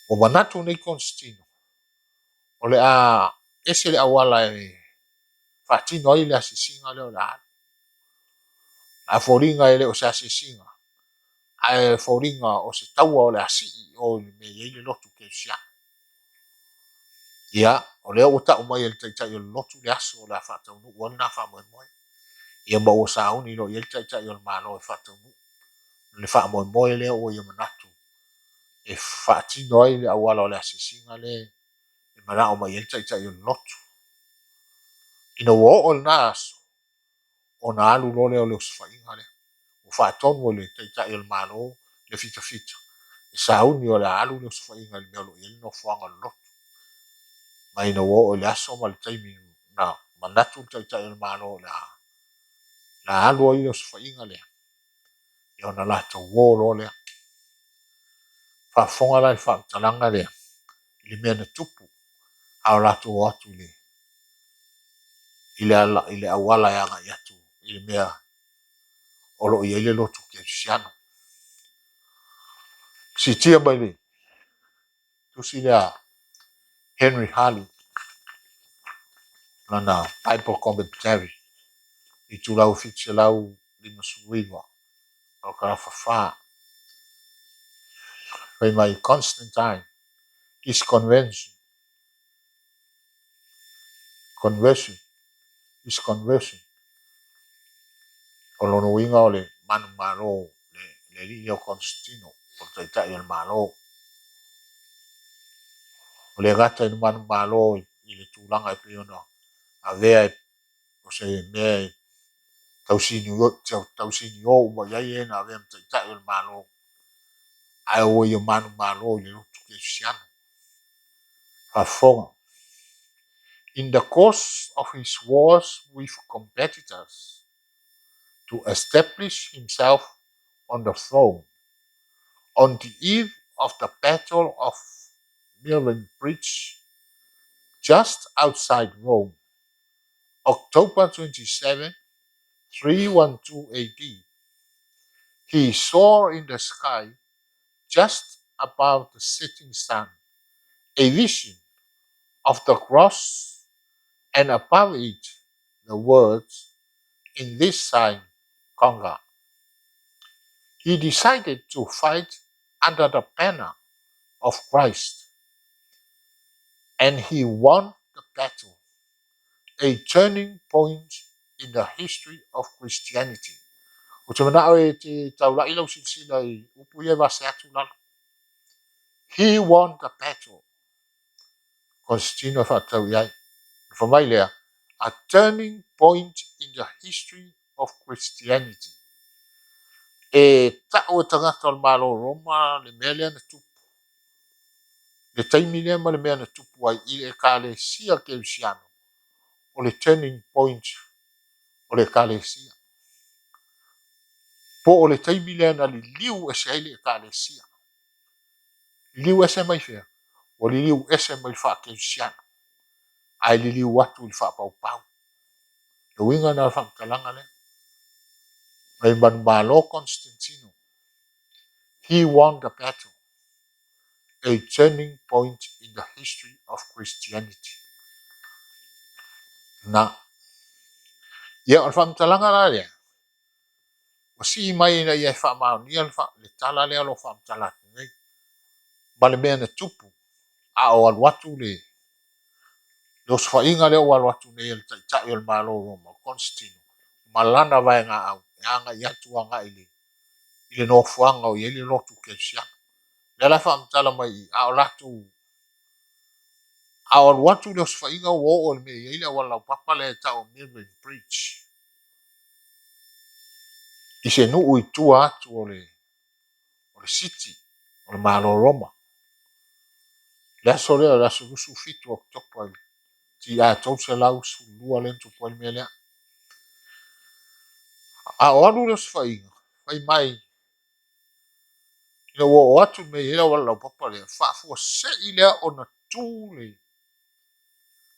Speaker 1: Ua manatu nei Konstantino, o le a ese le auala e faatino ai le asiasiga lea o le a alu. A foliga e le o se asiasiga, ae foliga o se taua o le a sii i o i le mea e i ai le lotu kerisiano. Ia, o lea ua tau mai e le taitai o le lotu le aso o le a faataunuu ai lena faamoemoe. Ia ma ua sauni loa i ai le taitai o le Malo e faataunuu le faamoemoe lea ua ia manatu e faatino ai le auala o le asiasiga lea e manao mai ai le taitai o le lotu. Ina ua oo i lena aso, ona alu loa lea o le osofaiga lea. Ua faatonu e le Taitai o le Malo le fitafita e sauni o le a alu le osofaiga i le mea o lo o i ai le nofoaga o le lotu. Ma ina ua oo i le aso ma le taimi na manatu le Taitai o le Malo o le a alu ai le osofaiga lea, ia ona latou o loa lea. Faafofoga la i le faamatalaga lea i le mea na tupu a o latou o atu i le i le ala, i le auala e agai atu i le mea o lo o i ai le lotu kerisiano. Siitia mai le tusi lea Henry Harley, lana Bible Commentary, itulau 759, parakarafa 4. Fai mai, Constantine, his convention, conversion, his conversion. O lona uiga o le manumalo, le alii lea o Constantino, o le taitai o le Malo. O le gata i le manumalo i le tulaga e pei ona avea o se mea e tausinio uma i ai e na avea ma taitai o le Malo, ae ua ia manumalo i le lotu kerisiano. Faafofoga. In the course of his wars with competitors to establish himself on the throne, on the eve of the Battle of Milvian Bridge, just outside Rome, October 27, 312 AD, he saw in the sky, just above the setting sun, a vision of the cross and above it the words, In this sign, conquer. He decided to fight under the banner of Christ and he won the battle, a turning point in the history of Christianity. Ou te manao e te taula'i lau silasila i upu ia e vase atu lalo. He won the battle. Constantino e faatatau i ai. Ona fai mai lea, a turning point in the history of Christianity. E tau e tagata o le Malo o Roma le mea lea na tupu, le taimi lea ma le mea na tupu ai i le Ekalesia Kerisiano, o le turning point o le Ekalesia. Po o le taimi lea na liliu ese ai le Ekalesia. Liliu ese mai fea? Ua liliu ese mai le faakerisiano, ae liliu atu i le faapaupau. Le uiga lena o le faamatalaga lea. Mai manumalo Constantino. He won the battle, a turning point in the history of Christianity. Na. Ia, o le faamatalaga la lea, ua sii mai ina ia e faamaonia le tala lea o lo o faamatala atu nei, ma le mea na tupu a o alu atu le le osofaiga lea ua alu atu nei e le taitai o le Malo o Roma, o Konstantino, ma lana vaegaau e agai atu agai i le i le nofoaga o i ai le lotu kerisiano. O lea la e faamatala mai i i, a o latou, a o alu atu le osofaiga ua oo i le mea e i ai le auala laupapa lea e tau o Milvian Bridge, i se nuu i tua atu o le o le city o le Malo o Roma. Le aso lea o le aso 27 o Oketopa i le TA 312 lea na tupu ai le mea lea. A o alu le osofaiga, fai mai, ina ua oo atu le mea e i ai le auala laupapa lea, faafuasei lea ona tu le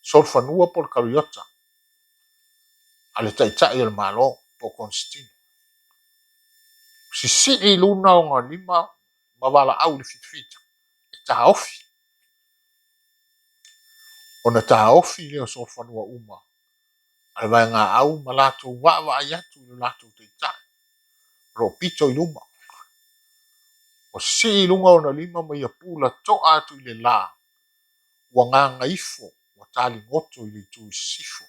Speaker 1: solofanua po o le kariota a le taitai o le Malo po o Konstantino. Sisii i luna ona lima ma valaau i le fitafita e taofi. Ona taofi lea o solofanua uma a le vaegaau ma latou vaavaai atu i lo latou taitai o lo o pito i luma. Ua sii i luga ona lima ma ia pula toa atu i le la, ua gagaifo, ua taligoto i le itu i sisifo.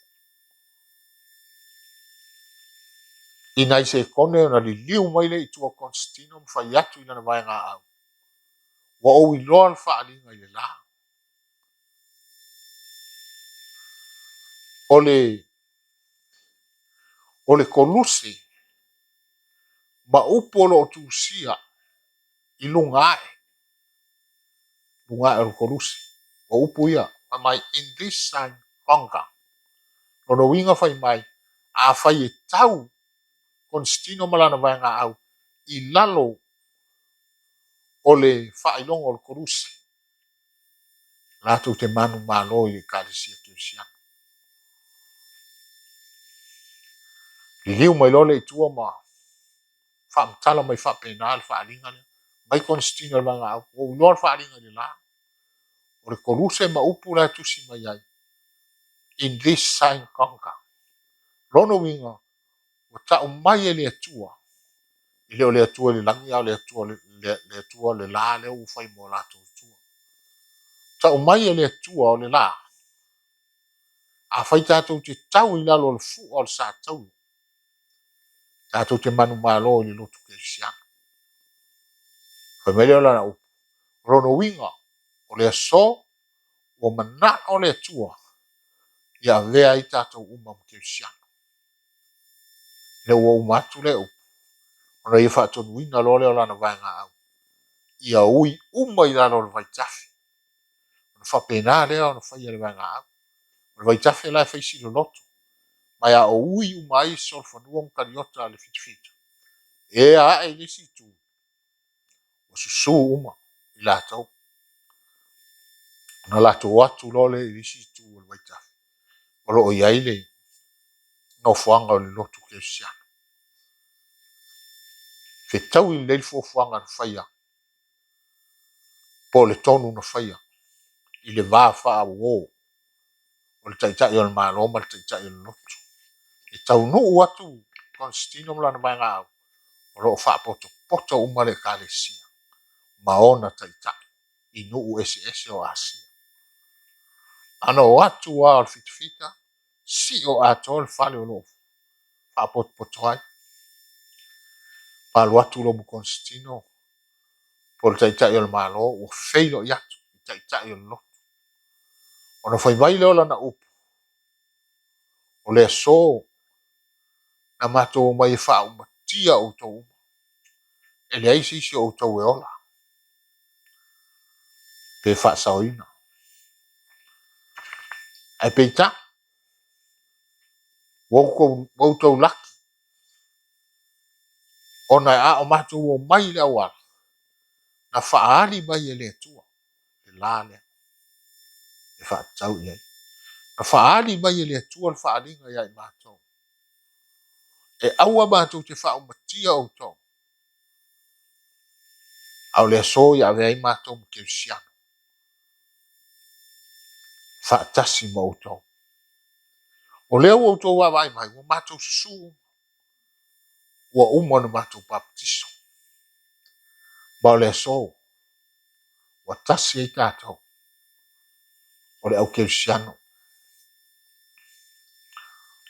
Speaker 1: I nai sekone ona liliu mai lea i tua o Konstantino ma fai atu i lana vaegaau, Ua ou iloa le faaaliga i le la. O le, o le koluse ma upu o lo o tusia i luga ae, luga ae o le koluse. O upu ia, fai mai, in this sign conquer. Lona uiga fai mai, afai e tau Konstantino ma lana vaegaau i lalo o le faailoga o le koluse, latou te manumalo i le Ekalesia Kerisiano. Liliu mai loa lea i tua ma faamatala mai faapena le faaaliga lea. Mai Konstantino i le vaegaau, ua ou iloa le faaaliga i le la. O le koluse ma upu la e tusi mai ai, in this sign conquer. Lona uiga, ua tau mai e le Atua, e le o le Atua i le lagi, a o le Atua, le, le Atua le la lea ua fai mo latou Atua. Tau mai e le Atua o le la, afai tatou te tau i lalo o le fua o le sa taula, tatou te manumalo i le lotu kerisiano. Fai mai lea o lana upu, o lona uiga, o le aso ua manao le Atua ia avea ai tatou uma ma kerisiano. Ina ua uma atu lea upu, ona ia faatonuina loa lea o lana vaegaau, ia ui uma i lalo o le vaitafe. Ona faapena lea ona faia le vaegaau. O le vaitafe la e fai si loloto, ma e a o ui uma ai solofanua ma kariota a le fitafita, ea ae i le isi itu, ua susu uma i latou. Ona latou o atu loa lea i le isi itu o le vaitafe, o lo o i ai le nofoaga o le lotu kerisiano. Fetaui lelei le fuafuaga na faia, po o le tonu na faia i le va faauo o le Taitai o le Malo ma le Taitai o le Lotu. E taunuu atu Konstantino ma lana vaegaau, o lo o faapotopoto uma le Ekalesia ma ona taitai i nuu eseese o Asia. A na o atu lava o le fitafita, sio atoa le fale o lo o faapotopoto ai. Ma alu atu loa ma Konstantino po o le Taitai o le Malo, ua feiloai atu i Taitai o le Lotu. Ona fai mai lea o lana upu, O le aso na matou omai e faaumatia outou uma, e leai se isi o outou e ola, pe faasaoina. Ae peitai, ua outou laki, ona a o matou omai i le auala, na faaali mai e le Atua le la lea e faatatau i ai. Na faaali mai e le Atua le faaaliga ia i matou. E aua matou te faaumatia outou, a o le aso ia avea ai matou ma kerisiano faatasi ma outou. O lea ua outou vaavaai mai, ua matou susu uma, ua uma ona matou papatiso. Ma o le aso ua tasi ai tatou o le au kerisiano.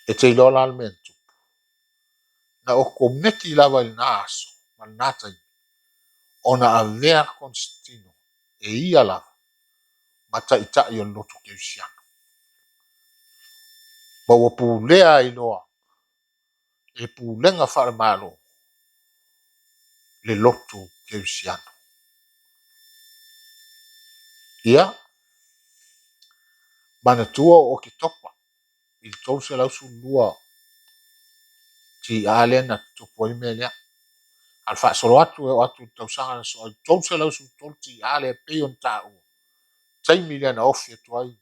Speaker 1: E te iloa la le mea na tupu. Na okomeki lava i lena aso ma lena taimi ona avea Konstantino e ia lava ma taitai o le lotu kerisiano. Ma ua pulea ai loa e le pulega faale-Malo le lotu kerisiano. Ia, manatua o Oketopa i le 312 TA lea na tutupu ai le mea lea. A o le faasolo atu e oo atu i le tausaga na sosoo ai 313 TA lea e pei ona taua, taimi lea na ofi atu ai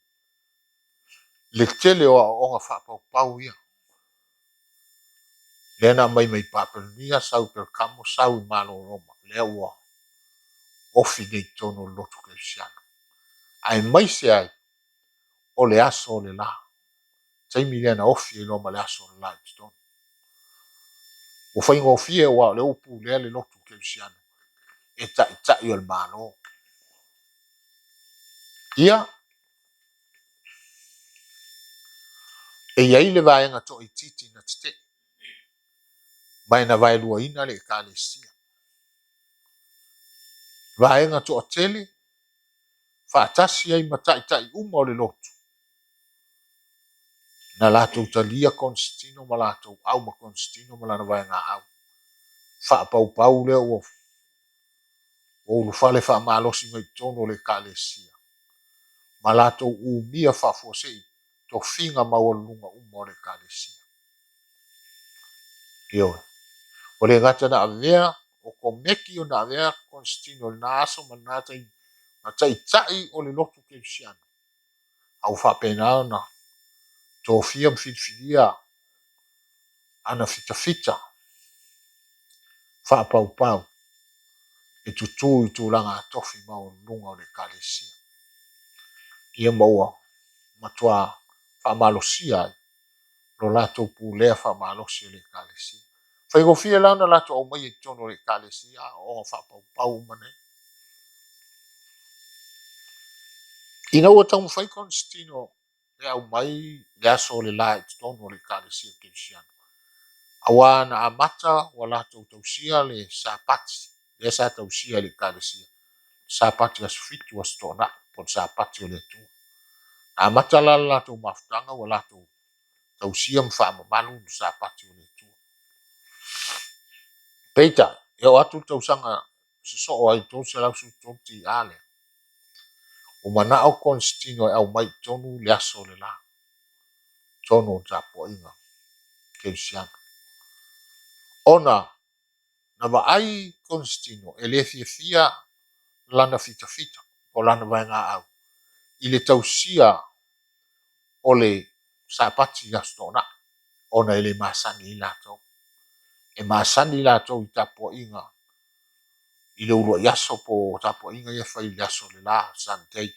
Speaker 1: le tele o aoaoga faapaupau ia. Lea na aumai mai Papelonia, sau i Perekamo, sau i Malo o Roma, lea ua ofi nei i totonu o le lotu kerisiano. Aemaise ai o le aso o le la, taimi lea na ofi ai loa ma le aso o le la i totonu. Ua faigofie aua o lea ua pulea le lotu kerisiano e taitai o le Malo. Ia, e i ai le vaega toaitiiti na tetee, ma e na vaeluaina le Ekalesia. Vaega toatele, faatasi ai ma taitai uma o le lotu, na latou talia Konstantino ma latou au ma Konstantino ma lana vaegaau. Faapaupau lea ua ulufale faamalosi mai i totonu o le Ekalesia, ma latou umia faafuasei tofiga maualuluga uma o le Ekalesia. Ioe. Ua le gata na avea o komeki ona avea Konstantino i lena aso ma lena taimi ma taitai o le lotu kerisiano, a ua faapena ona tofia ma filifilia ana fitafita faapaupau e tutū i tulaga tofi maualuluga o le Ekalesia. Ia ma ua matua faamalosia ai lo latou pulea faamalosi o le Ekalesia. Faigofie la ona latou aumaia i totonu o le Ekalesia aoaoga faapaupau uma nei. Ina ua taumafai Konstantino e aumai le aso o le la i totonu o le Ekalesia Kerisiano, aua na amata ua latou tausia le Sapati, lea sa tausia e le Ekalesia, Sapati aso 7, aso Toonai, po o le Sapati o le Atua. Na amata la le latou mafutaga ua latou tausia ma faamamalu le Sapati o le Atua. Peitai, e oo atu le tausaga sosoo ai i le 313 TA lea, ua manao Konstantino e aumai i totonu le aso o le la, totonu o le tapuaiga kerisiano. Ona na vaai Konstantino e le fiafia lana fitafita po o lana vaegaau i le tausia o le Sapati i Aso Toonai, ona e le masani ai latou. E masani latou i tapuaiga i le uluai aso po o tapuaiga ia e fai i le aso o le la, Sunday.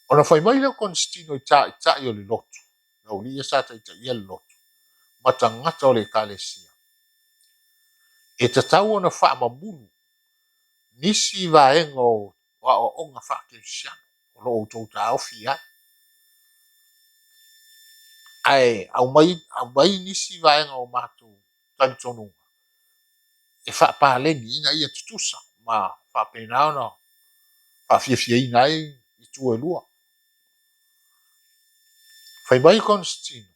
Speaker 1: Ona fai mai lea o Konstantino i taitai o le lotu, le aualii ia sa taitaia le lotu, ma tagata o le Ekalesia, e tatau ona faamamulu nisi vaega o aoaoga faakerisiano o lo o outou taofi i ai. Ae aumai nisi vaega o matou talitonuga e faapaleni ina ia tutusa ma faapena ona faafiafiaina ai itu e lua. Fai mai Konstantino,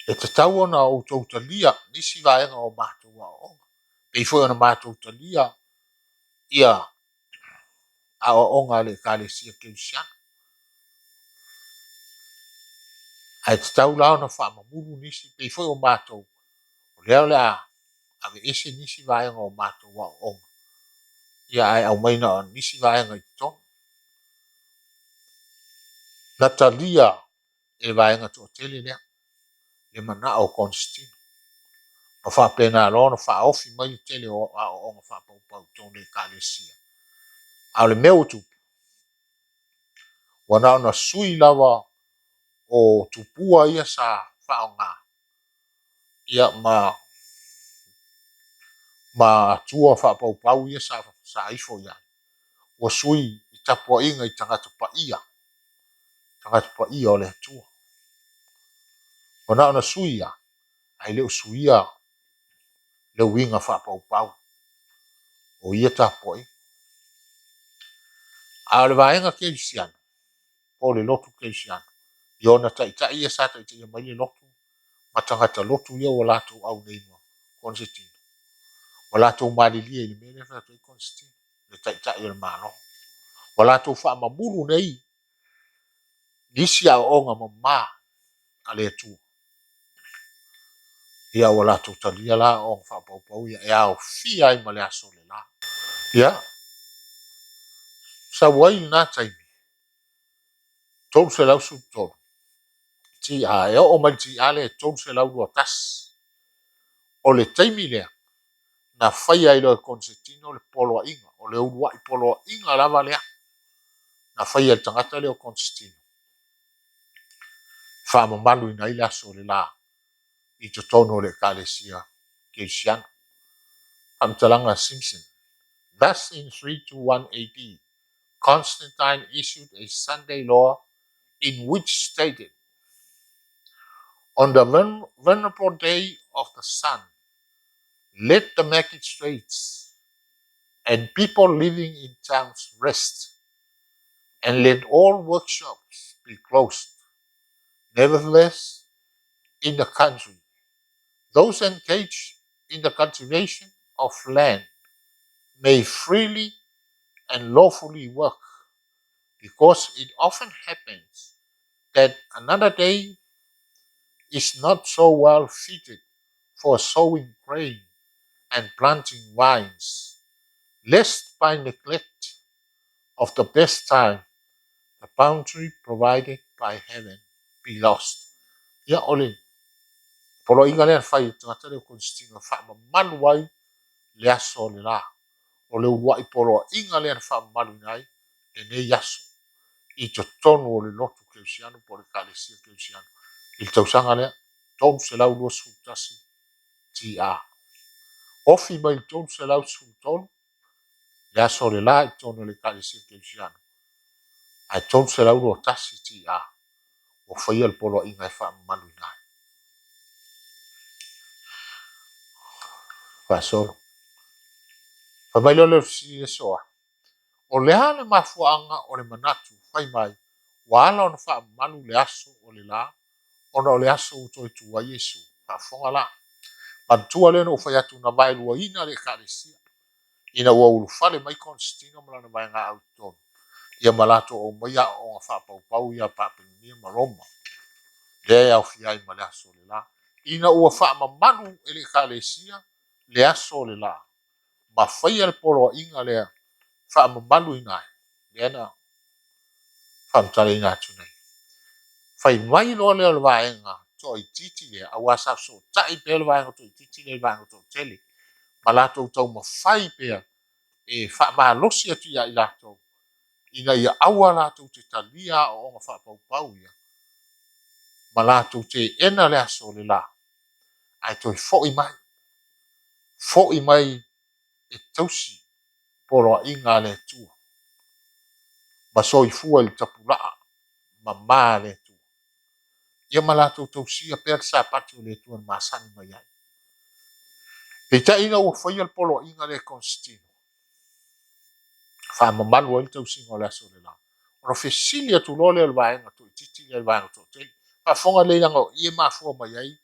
Speaker 1: e tatau ona outou talia nisi vaega o matou aoaoga, pei foi ona matou talia ia aoaoga a le Ekalesia Kerisiano. Ae tatau la ona faamamulu nisi, pei foi o matou, o lea o le a aveese nisi vaega o matou aoaoga, ia ae aumai na o nisi vaega i totonu. Na talia e le vaega toatele lea. Le manao o Konesitino. Ma faapena loa ona faaofi mai le tele o aoaoga faapaupau i totonu o le Ekalesia. A o le mea ua tupu, ua na ona sui lava o tupua ia sa faaaoga ia ma atua faapaupau ia sa ifo i ai, ua sui i tapuaiga i tagata paia, tagata paia o le Atua. Ua na ona sui lava, ae le o suia le uiga faapaupau o ia tapuaiga. A o le vaega kerisiano, po o le lotu kerisiano, i ona taitai ia sa taitaia mai le lotu, ma tagata lotu ia ua latou au nei ma Konesetino, ua latou malilie i le mea lea e fai atu ai Konesetino, le taitai o le Malo. Ua latou faamamulu nei nisi aoaoga mama a le Atua. Ia ua latou talia la aoaoga faapaupau ia e aofia ai ma le aso o le la. Ia, sau ai lena taimi, 313 TA, e oo mai le TA lea e 321. O le taimi lea, na faia ai loa e Konesetino le poloaiga, o le uluai poloaiga lava lea na faia e le tagata lea o Konesetino, e faamamaluina ai le aso o le la i totonu o le Ekalesia Kerisiano. Faamatalaga a Simpson. Thus in 321 AD, Constantine issued a Sunday law in which stated, On the venerable day of the sun, let the magistrates and people living in towns rest, and let all workshops be closed. Nevertheless, in the country, those engaged in the cultivation of land may freely and lawfully work, because it often happens that another day is not so well fitted for sowing grain and planting vines, lest by neglect of the best time the bounty provided by heaven be lost. Ia, o le poloaiga lea na fai e le tagata lea o Konstantino e faamamalu ai le aso o le la. O le uluai poloaiga lea na faamamaluina ai lenei aso i totonu o le lotu kerisiano po o le Ekalesia Kerisiano i le tausaga lea 321 TA. Ofi mai le 313 le aso o le la i totonu o le Ekalesia Kerisiano, ae 321 TA ua faia le poloaiga e faamamaluina ai. Faasolo. Fai mai loa lea o le fesili le soa, O le a le mafuaaga o le manatu fai mai ua ala ona faamamalu le aso o le la ona o le aso ua toe tu ai Iesu? Faafofoga la. Manatua lea na ou fai atu na vaeluaina le Ekalesia ina ua ulufale mai Konesitino ma lana vaegaau i totonu, ia ma latou aumaia aoaoga faapaupau ia a Papelonia ma Roma, lea e aofia ai ma le aso o le la. Ina ua faamamalu e le Ekalesia le aso o le la, ma faia le poloaiga lea faamamaluina ai, lea na faamatalaina atu nei. Fai mai loa lea o le vaega toaitiiti lea, aua sa fesootai pea le vaega toaitiiti lea i le vaega toatele, ma latou taumafai pea e faamalosi atu ia i latou, ina ia aua latou te talia aoaoga faapaupau ia, ma latou teena le aso o le la, ae toe foi mai, foi mai e tausi poloaiga a le Atua, ma soifua i le tapulaa mama a le Atua. Ia ma latou tausia pea le Sapati o le Atua na masani mai ai. Peitai ina ua faia le poloaiga lea e Konesitino, faamamalu ai le tausiga o le aso o le la, ona fesili atu loa lea o le vaega toaitiiti lea i le vaega toatele. Faafofoga lelei leaga o i e mafua mai ai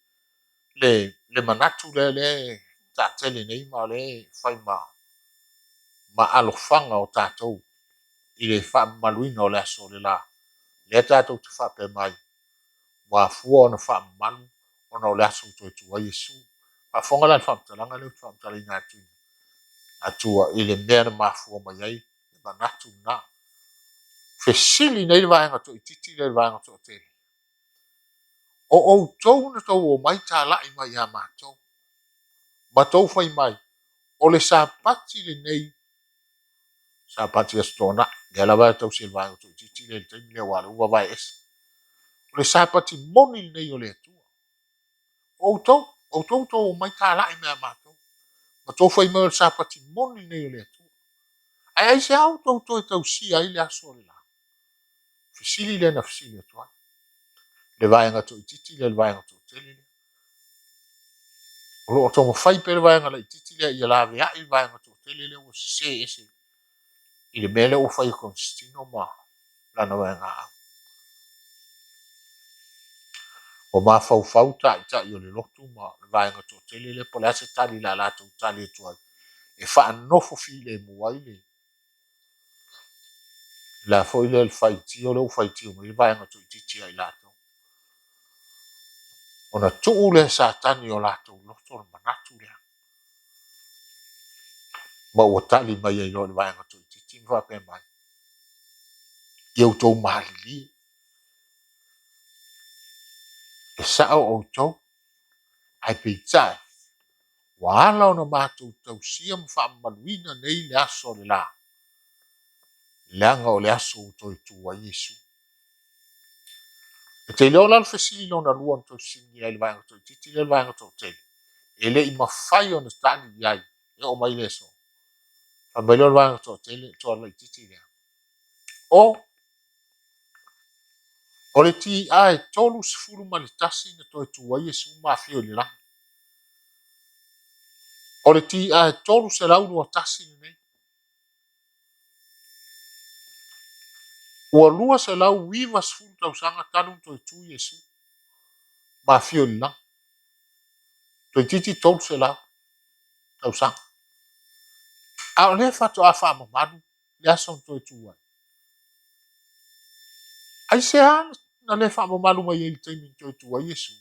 Speaker 1: le manatu lea lea e taatele nei ma o lea e fai ma alofaga o tatou i le faamamaluina o le aso o le la, lea tatou te faapea mai, ua afua ona faamamalu ona o le aso ua toe tu ai Iesu. Faafofoga la i le faamatalaga lea ou te faamatalaina atu atua i le mea na mafua mai ai le manatu lena. Fesili nei le vaega toaitiiti lea i le vaega toatele. O outou na tou omai talai mai ia matou, ma tou fai mai, O le Sapati lenei, Sapati Aso Toonai, lea lava e tausi e le vaega toaitiiti lea i le taimi lea, aua o lea ua vavae ese. O le Sapati moni lenei o le Atua. O outou, outou tou omai talai mai ia matou, ma tou fai mai o le Sapati moni lenei o le Atua. Ae aisea outou toe tausia ai le aso o le la? Fesili lea na fesili atu ai le vaega toaitiiti lea i le vaega toatele lea. O lo o taumafai pea le vaega laitiiti lea ia laveai le vaega toatele lea ua sese ese i le mea lea ua fai e Konestino ma lana vaegaaau. Ua mafaufau taitai o le lotu ma le vaega toatele lea po o le a se tali o le a latou tali atu ai e faanofo filemu ai le le a foi lea le faitio lea ua faitio mai le vaega toaitiiti ia i latou. Ona tuu lea e Satani i o latou loto le manatu lea. Ma ua tali mai ai loa i le vaega toaitiiti ma faapea mai, Ia outou malilie, e sao outou, ae peitai, ua ala ona matou tausia ma faamamaluina nei le aso o le la, leaga o le aso ua toe tu ai Iesu. E te iloa la le fesili lona lua na toe fesiligia ai le vaega toaitiiti lea le vaega toatele, e le i mafai ona tali i ai e oo mai le aso. Fai mai loa le vaega toatele, toa laitiiti lea, O, o le TA e 31 na toe tu ai Iesu ma afio i le lagi. O le TA e 321 lenei. Ua 290 tausaga talu ona toe tu Iesu ma afio i le lagi. Toeitiiti 300 tausaga. A o lea faatoa faamamalu le aso na toe tu ai. Aisea na le faamamalu mai ai i le taimi na toe tu ai Iesu?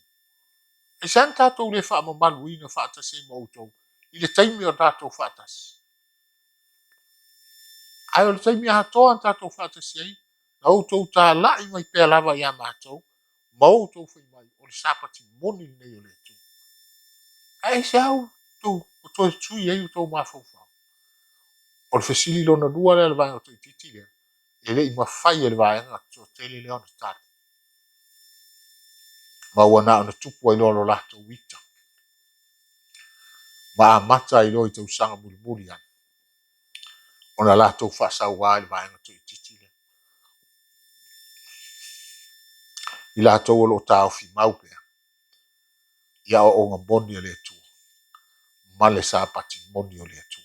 Speaker 1: Aisea na tatou le faamamaluina faatasi ai ma outou i le taimi o tatou faatasi? Ae o le taimi atoa na tatou faatasi ai, na outou talai mai pea lava ia matou, ma outou fai mai, o le Sapati moni lenei o le Atua. Ae aisea outou ua toe sui ai outou mafaufau? O le fesili lona lua lea a le vaega toaitiiti lea, e le i mafai e le vaega toatele lea ona tali. Ma ua na ona tupu ai loa lo latou ita, ma amata ai loa i tausaga mulimuli ane ona latou faasauā i le vaega toaitiiti lea. I latou o lo o taofi mau pea i aoaoga moni a le Atua ma le Sapati moni o le Atua.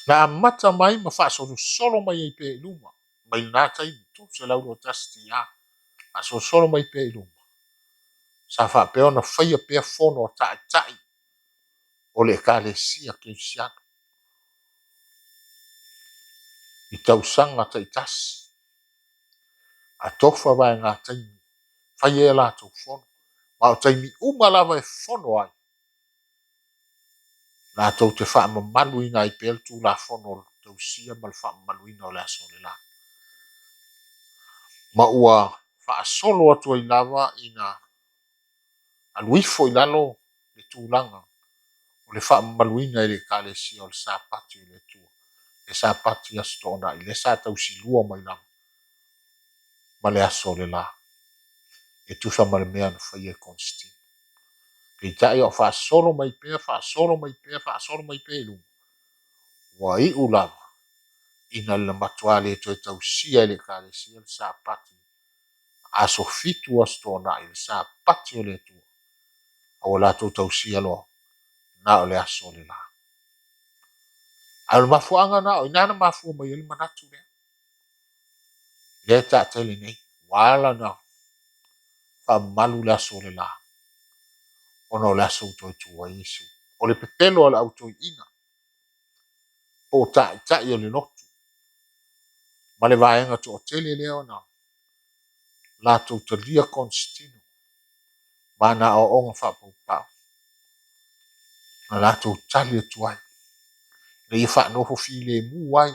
Speaker 1: Na amata mai ma faasolosolo mai ai pea i luma, mai lena taimi, 321 TA, faasolosolo mai pea i luma, sa faapea ona faia pea fono a taitai o le Ekalesia Kerisiano i tausaga taitasi, a tofa vaega taimi, fai ai a latou fono, ma o taimi uma lava e fono ai, latou te faamamaluina ai pea le Tulafono o le tausia ma le faamamaluina o le aso o le la. Ma ua faasolo atu ai lava ina alu ifo i lalo le tulaga o le faamamaluina e le Ekalesia o le Sapati o le Atua, le Sapati Aso Toonai, lea sa tausilua mai lava ma le aso o le la, e tusa ma le mea na faia e Konestino. Peitai a o faasolo mai pea, faasolo mai pea, faasolo mai pea i luma, ua iu lava ina le matuā le toe tausia e le Ekalesia le Sapati aso fitu Aso Toonai, le Sapati o le Atua, a ua latou tausia loa na o le aso o le la. Ae o le mafuaaga na, o i ina na mafua mai ai le manatu lea, lea e taatele nei, ua ala ona faamamalu le aso o le la, ona o le aso ua toe tu ai Iesu. O le pepelo a le au toeaina, po o taitai o le lotu, ma le vaega toatele lea ona latou talia Konestino ma ana aoaoga faapaupau, na latou tali atu ai, ina ia faanofo filemu ai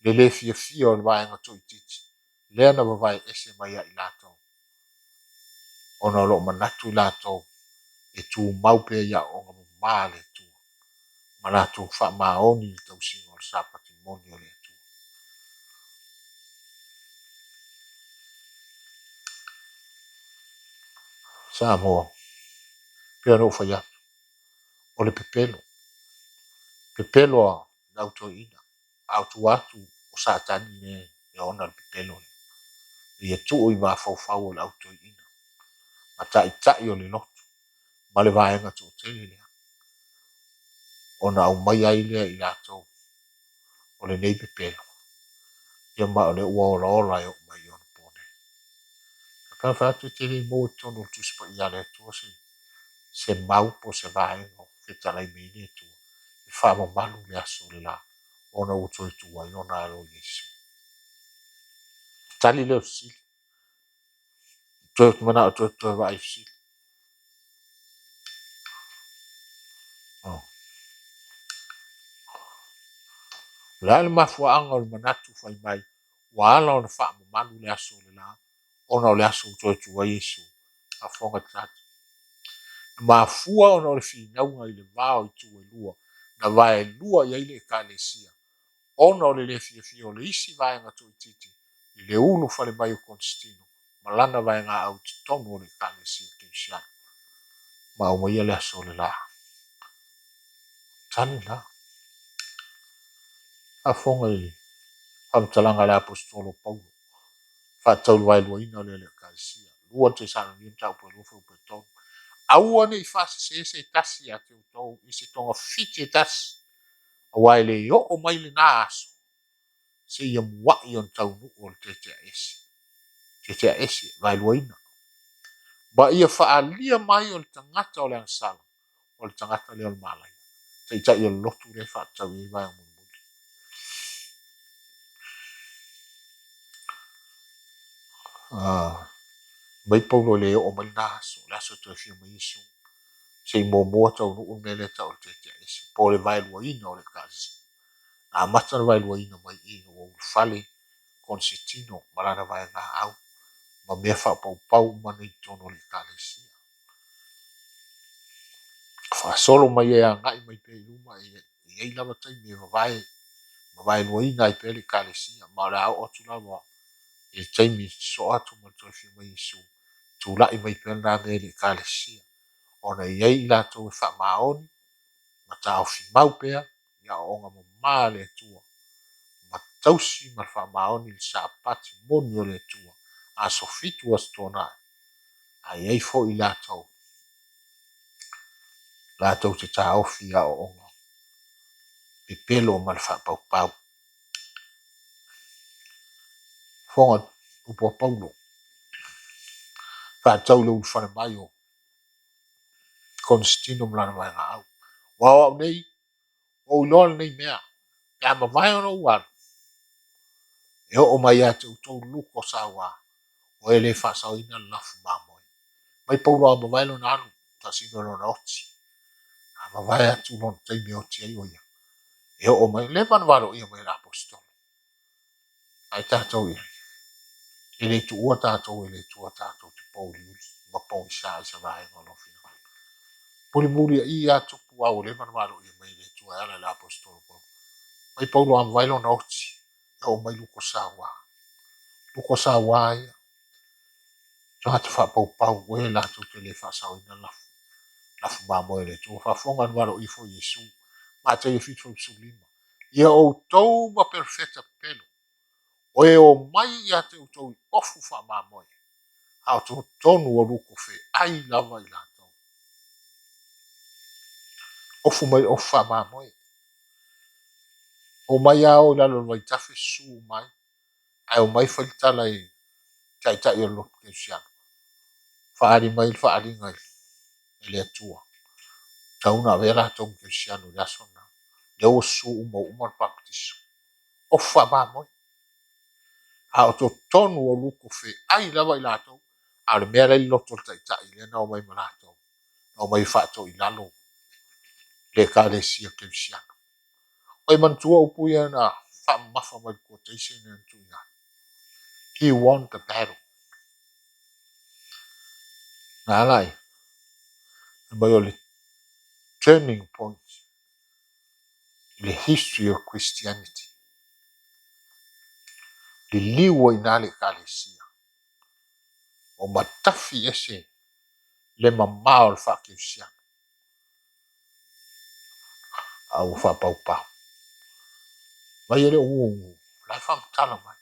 Speaker 1: le le fiafia o le vaega toaitiiti. lea na vavae ese mai ia i latou, ona o lo o manatu i latou e tumau pea i aoaoga mama a le Atua, ma latou faamaoni i le tausiga o le Sapati moni o le Atua. Samoa, pei ona ou fai atu, o le pepelo, pepelo a le au toeaina, a o tua atu o Satani lea e ona le pepelo lea, ia tuu i mafaufau o le au toeaina ma taitai o le lotu ma le vaega toatele lea, ona aumaia ai lea i latou o lenei pepelo, ia ma o lea ua olaola e oo mai i ona po nei. Ae pei ona fai atu, e te le maua i totonu o le Tusi Paia a le Atua se se mau po o se vaega o fetalai mai ai le Atua e faamamalu le aso o le la ona ua toe tu ai lona Alo o Iesu. Tali lea o le fesili. Toe manao toe toe vaai i fesili. Oh. O le a le mafuaaga o le manatu fai mai ua ala ona faamamalu le aso o le la ona o le aso ua toe tu ai Iesu? Faafofoga tatou. Na mafua ona o le finauga i le va o itu e lua, na vaelua i ai le Ekalesia, ona o le le fiafia o le isi vaega toaitiiti i le ulufale mai o Konesitino ma lana vaegaau i totonu o le Ekalesia Kerisiano, ma aumaia le aso o le la. Tali la. Faafofoga i le faamatalaga a le Aposetolo o Paulo, faatatau i le vaeluaina lea o le Ekalesia. 2 Tesalonika mataupu e 2 fuaiupu e 3. Aua ne i faasese se tasi ia te outou i se togafiti e tasi, aua e le oo mai lena aso, seia muai ona taunuu o le tetea ese. Tetea ese, vaeluaina. Ma ia faaalia mai o le tagata o le agasala, o le tagata lea o le malaia. Taitai o le lotu lea e faatatau i ai vaega mulimuli. Ah, mai Paulo e le oo mai lena aso, le aso e toe afio mai Iesu. Se i muamua taunuu le mea lea e tau o le tetea ese, po o le vaeluaina o le Ekalesia. Na amata le vaeluaina mai i ina ua ulufale Konesetino ma lana vaegaau ma mea faapaupau uma nei i totonu o le Ekalesia. Faasolo mai e agai mai pea i luma, e i ai lava taimi e vavae ma vaeluaina ai pea le Ekalesia, ma o le a oo atu lava i le taimi e sosoo atu ma le toe afio mai o Iesu, tulai mai pea lena mea i le Ekalesia, ona e i ai i latou e faamaoni ma taofi mau pea i aoaoga mama a le Atua, ma tausi ma le faamaoni i le Sapati moni o le Atua, aso 7 aso Toonai, ae i ai foi i latou latou te taofi i aoaoga pepelo ma le faapaupau. Fofoga upu a Paulo, faatatau i le ulufale mai o Konesitino ma lana vaegaau. Aua o au nei, ua ou iloa lenei mea, pe a mavae ona ou alu, e oo mai ia te outou luko sauā, o e le faasaoina le lafu mamoe. Mai Paulo a mavae lona alu, faasino i lona oti. A mavae atu lona taimi e oti ai o ia, e oo mai, leva ona valoia mai e le aposetolo. Ai tatou i ai. E le tuua tatou e le Atua tatou te pouliuli ma pogisa i se vaega o lona finagalo. Mulimuliai lava tupu a ua leva ona valoia mai e le Atua e ala i le aposetolo Paulo. Mai Paulo a mavae lona oti, e oo mai luko sauā. Luko sauā ia. Tagata faapaupau, e latou te le faasaoina lafu, lafu mamoe o le Atua. Faafofoga na valoia foi Iesu. Mataio 7:15. Ia outou ma perofeta pepelo, o e omai ia te outou i ofu faamamoe, a o totonu o luko feai lava i latou. Ofu mai ofu faamamoe. Omai a o i lalo o le vaitafe susu uma ai, ae omai fai le tala i taitai o le lotu kerisiano. Faaali mai le faaaliga e le Atua. Tatau ona avea latou ma kerisiano i le aso lena. Lea ua susu uma, ua uma ona papatiso. Ofu faamamoe. A o totonu o luko feai lava i latou, a o le mea la i le loto o le taitai lea na omai ma latou, na omai e faatoilalo le Ekalesia Kerisiano. Oi manatua upu ia na faamamafa mai i le quotation lea na tuuina atu. He won the battle. Na ala ai, fai mai o le turning point i le history of Christianity. Liliu ai ina le Ekalesia. Ua matafi ese le mamao o le faakerisiano. A ua faapaupau. Mai e le o gugu, o la e faamatala mai.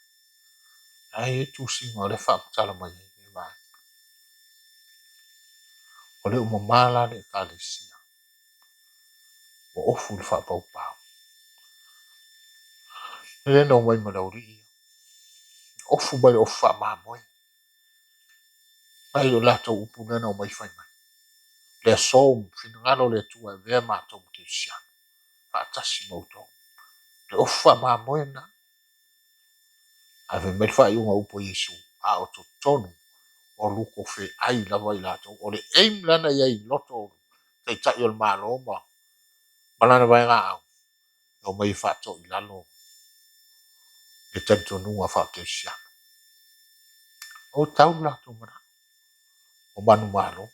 Speaker 1: La e i ai tusiga o lea e faamatala mai ai lenei vaega. Ua le o mama la le Ekalesia. Ua ofu i le faapaupau. E le na omai ma le aualii ia. Ofu mai le ofu faamamoe. Mai o latou upu lea na omai fai mai. Le aso, finagalo o le Atua e avea matou ma kerisiano, faatasi ma outou. Le ofu faamamoe lena. Ae fai mai le faaiuga o upu a Iesu, a o totonu o lukofeai lava i latou. O le aim la na i ai i loto o Taitai o le Malo ma lana vaegaau, e omai e faatoilalo le talitonuga faakerisiano. Ua tau lo latou manao o manumalo.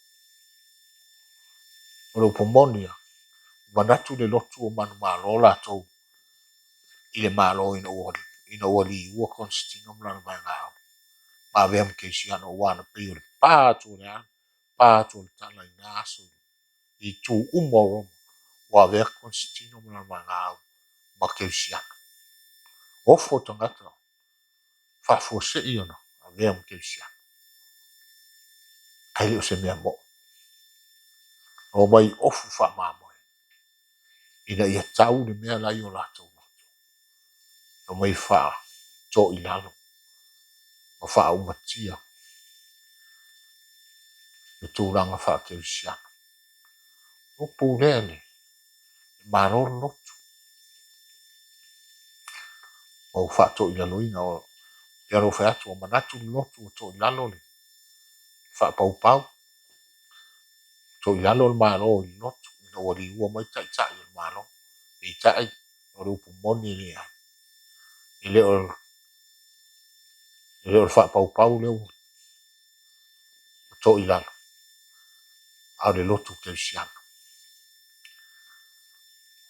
Speaker 1: O le upu moni lava, ua manatu le lotu o manumalo latou i le Malo ina ua liua Konsetino ma lana vaegaau ma avea ma kerisiano aua na pei o le pa atu o le a, pa atu o le tala i na aso i itu uma o Roma, ua avea Konsetino ma lana vaegaau ma kerisiano. Ofo tagata faafuasei ona avea ma kerisiano. Ae le o se mea moʻo. Omai ofu faamamoe ina ia tau le mea la i o latou loto. Omai faatoilalo ma faaumatia le tulaga faakerisiano. Ua pulea le Malo le lotu. Ma ua faatoilaloina. Pei ona ou fai atu, ua manatu le lotu ua toilalo le faapaupau, toilalo le Malo i le lotu ina ua liua mai taitai o le Malo. Peitai, o le upu moni e leai. E le o le faapaupau lea ua toilalo, a o le lotu kerisiano.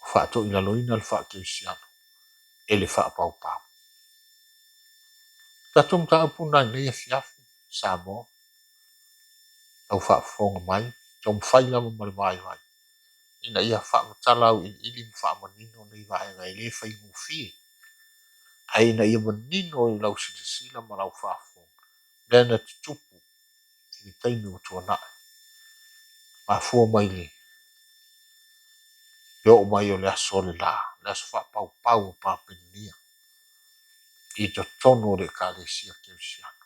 Speaker 1: Ua faatoilaloina le faakerisiano e le faapaupau. O tatou mataupu lena i lenei afiafi, Samoa, lau faafofoga mai, taumafai lava ma le vaivai ina ia faamatala auiliili ma faamanino nei vaega e le faigofie, ae ina ia manino i lau silasila ma lau faafofoga mea na tutupu i le taimi ua tuanai, mafua mai le oo mai o le aso o le la, le aso faapaupau o Papeninia i totonu o le Ekalesia Kerisiano.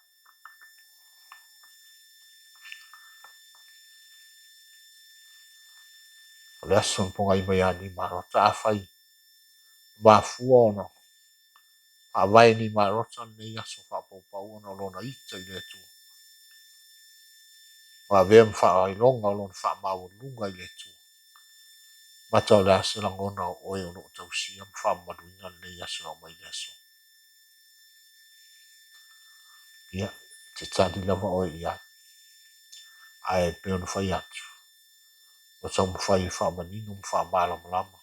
Speaker 1: O le aso na pogai mai ia Nimarota, afai mafua ona faavae Nimarota lenei aso faapaupau ona o lona ita i le Atua. Ua avea ma faailoga o lona faamaualuga i le Atua. Mata o le a se lagona o oe o lo o tausia ma faamamaluina lenei aso e oo mai i le aso. Ia, e te tali lava oe i ai. Ae pei ona fai atu, ua taumafai e faamanino ma faamalamalama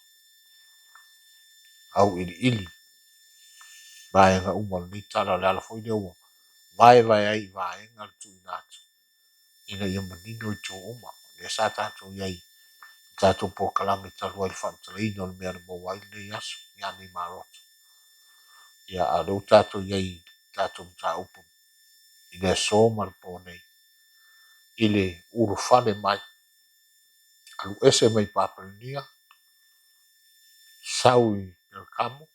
Speaker 1: auiliili vaega uma o lenei tala. O le ala foi lea ua vaevae ai i vaega le tuuina atu ina ia manino itu uma. Lea sa tatou i ai i tatou polokalame talu ai le faamatalaina o le mea na maua ai lenei aso ia Nimarota. Ia, a o lea ua tatou i ai i tatou mataupu i le aso ma le po nei i le ulufale mai, alu ese mai Papalania, sau i Perkamo,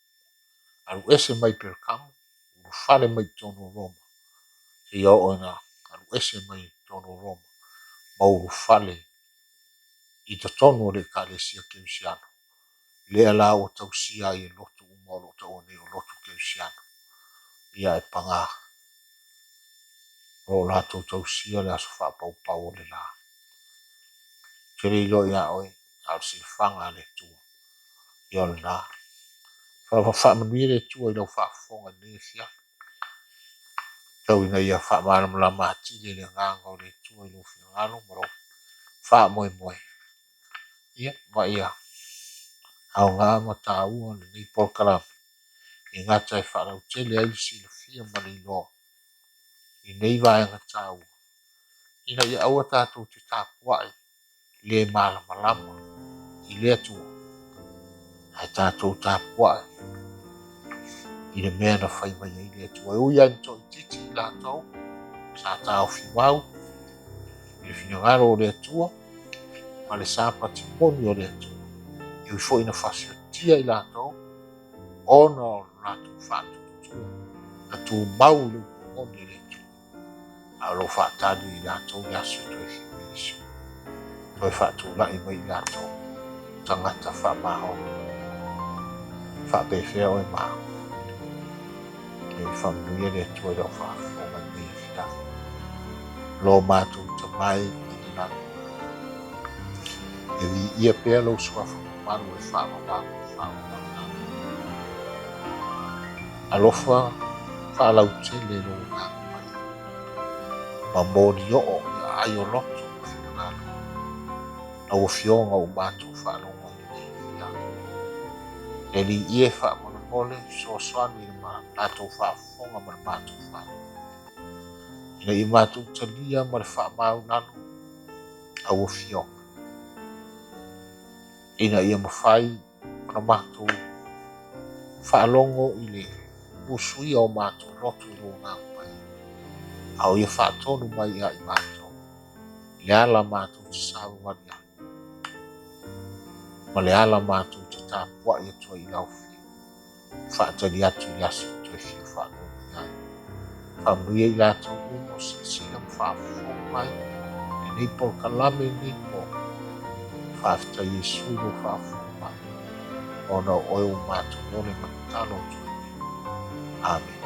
Speaker 1: alu ese mai Perkamo, ulufale mai totonu o Roma, seia oo ina alu ese mai totonu o Roma ma ulufale i totonu o le Ekalesia Kerisiano, lea la ua tausia ai e lotu uma o lo o taua nei o lotu Kerisiano. Ia e paga, o lo o latou tausia le aso faapaupau o le la. Ou te le iloa ia oe, a o le silafaga a le Atua, ia o lena. Faamanuia le Atua i lau faafofoga i lenei afiafi. Tau ina ia faamalamalama atili e le Agaga o le Atua i lou finagalo ma lou faamoemoe, ia, ma ia aoga ma taua lenei polokalame e gata e faalautele ai le silafia ma le iloa i nei vaega taua, ina ia aua tatou te tapuai le malamalama i le Atua, ae tatou tapuai i le mea na fai mai ai le Atua. E ui lava ina toaitiiti i latou sa taofi mau i le finagalo o le Atua ma le sapati moni o le Atua, e ui foi ina fasiotia i latou ona o lo latou faatuatua na tumau i le upu moni a le Atua, a o lo o faatali i latou le aso e toe afio mai Iesu, toe faatulai mai i latou tagata faamaoni. Faapefea oe ma au? E faamanuia le Atua i lau faafofoga i lenei afiafi. Lo matou Tama e i le lagi, e viia pea lou suafa mamalu e faavavau ma faavavau. Alofa faalautele lou agaga paia, ma molioo i aai o loto ma finagalo. Lau Afioga ua matou faalogo ai i lenei afiafi. Le Alii e faamolemole, fesoasoani i le matou faafofoga ma le matou faalogo, ina ia matou talia ma le faamaualalo au Afioga, ina ia mafai ona matou faalogo i le musuia o matou loto i lou Agaga Paia, a o ia faatonu mai ia i matou i le ala matou te savavali ai, ma le ala matou te tapuai atu ai i lau Afioga. Faatali atu i le aso e toe fia faalogo mai ai. Faamanuia i latou uma o silasila ma faafofoga mai i lenei polokalame i lenei po. Faafetai Iesu i lou faafofoga mai, ona o oe ua matou ole ma tatalo atu ai nei. Amene.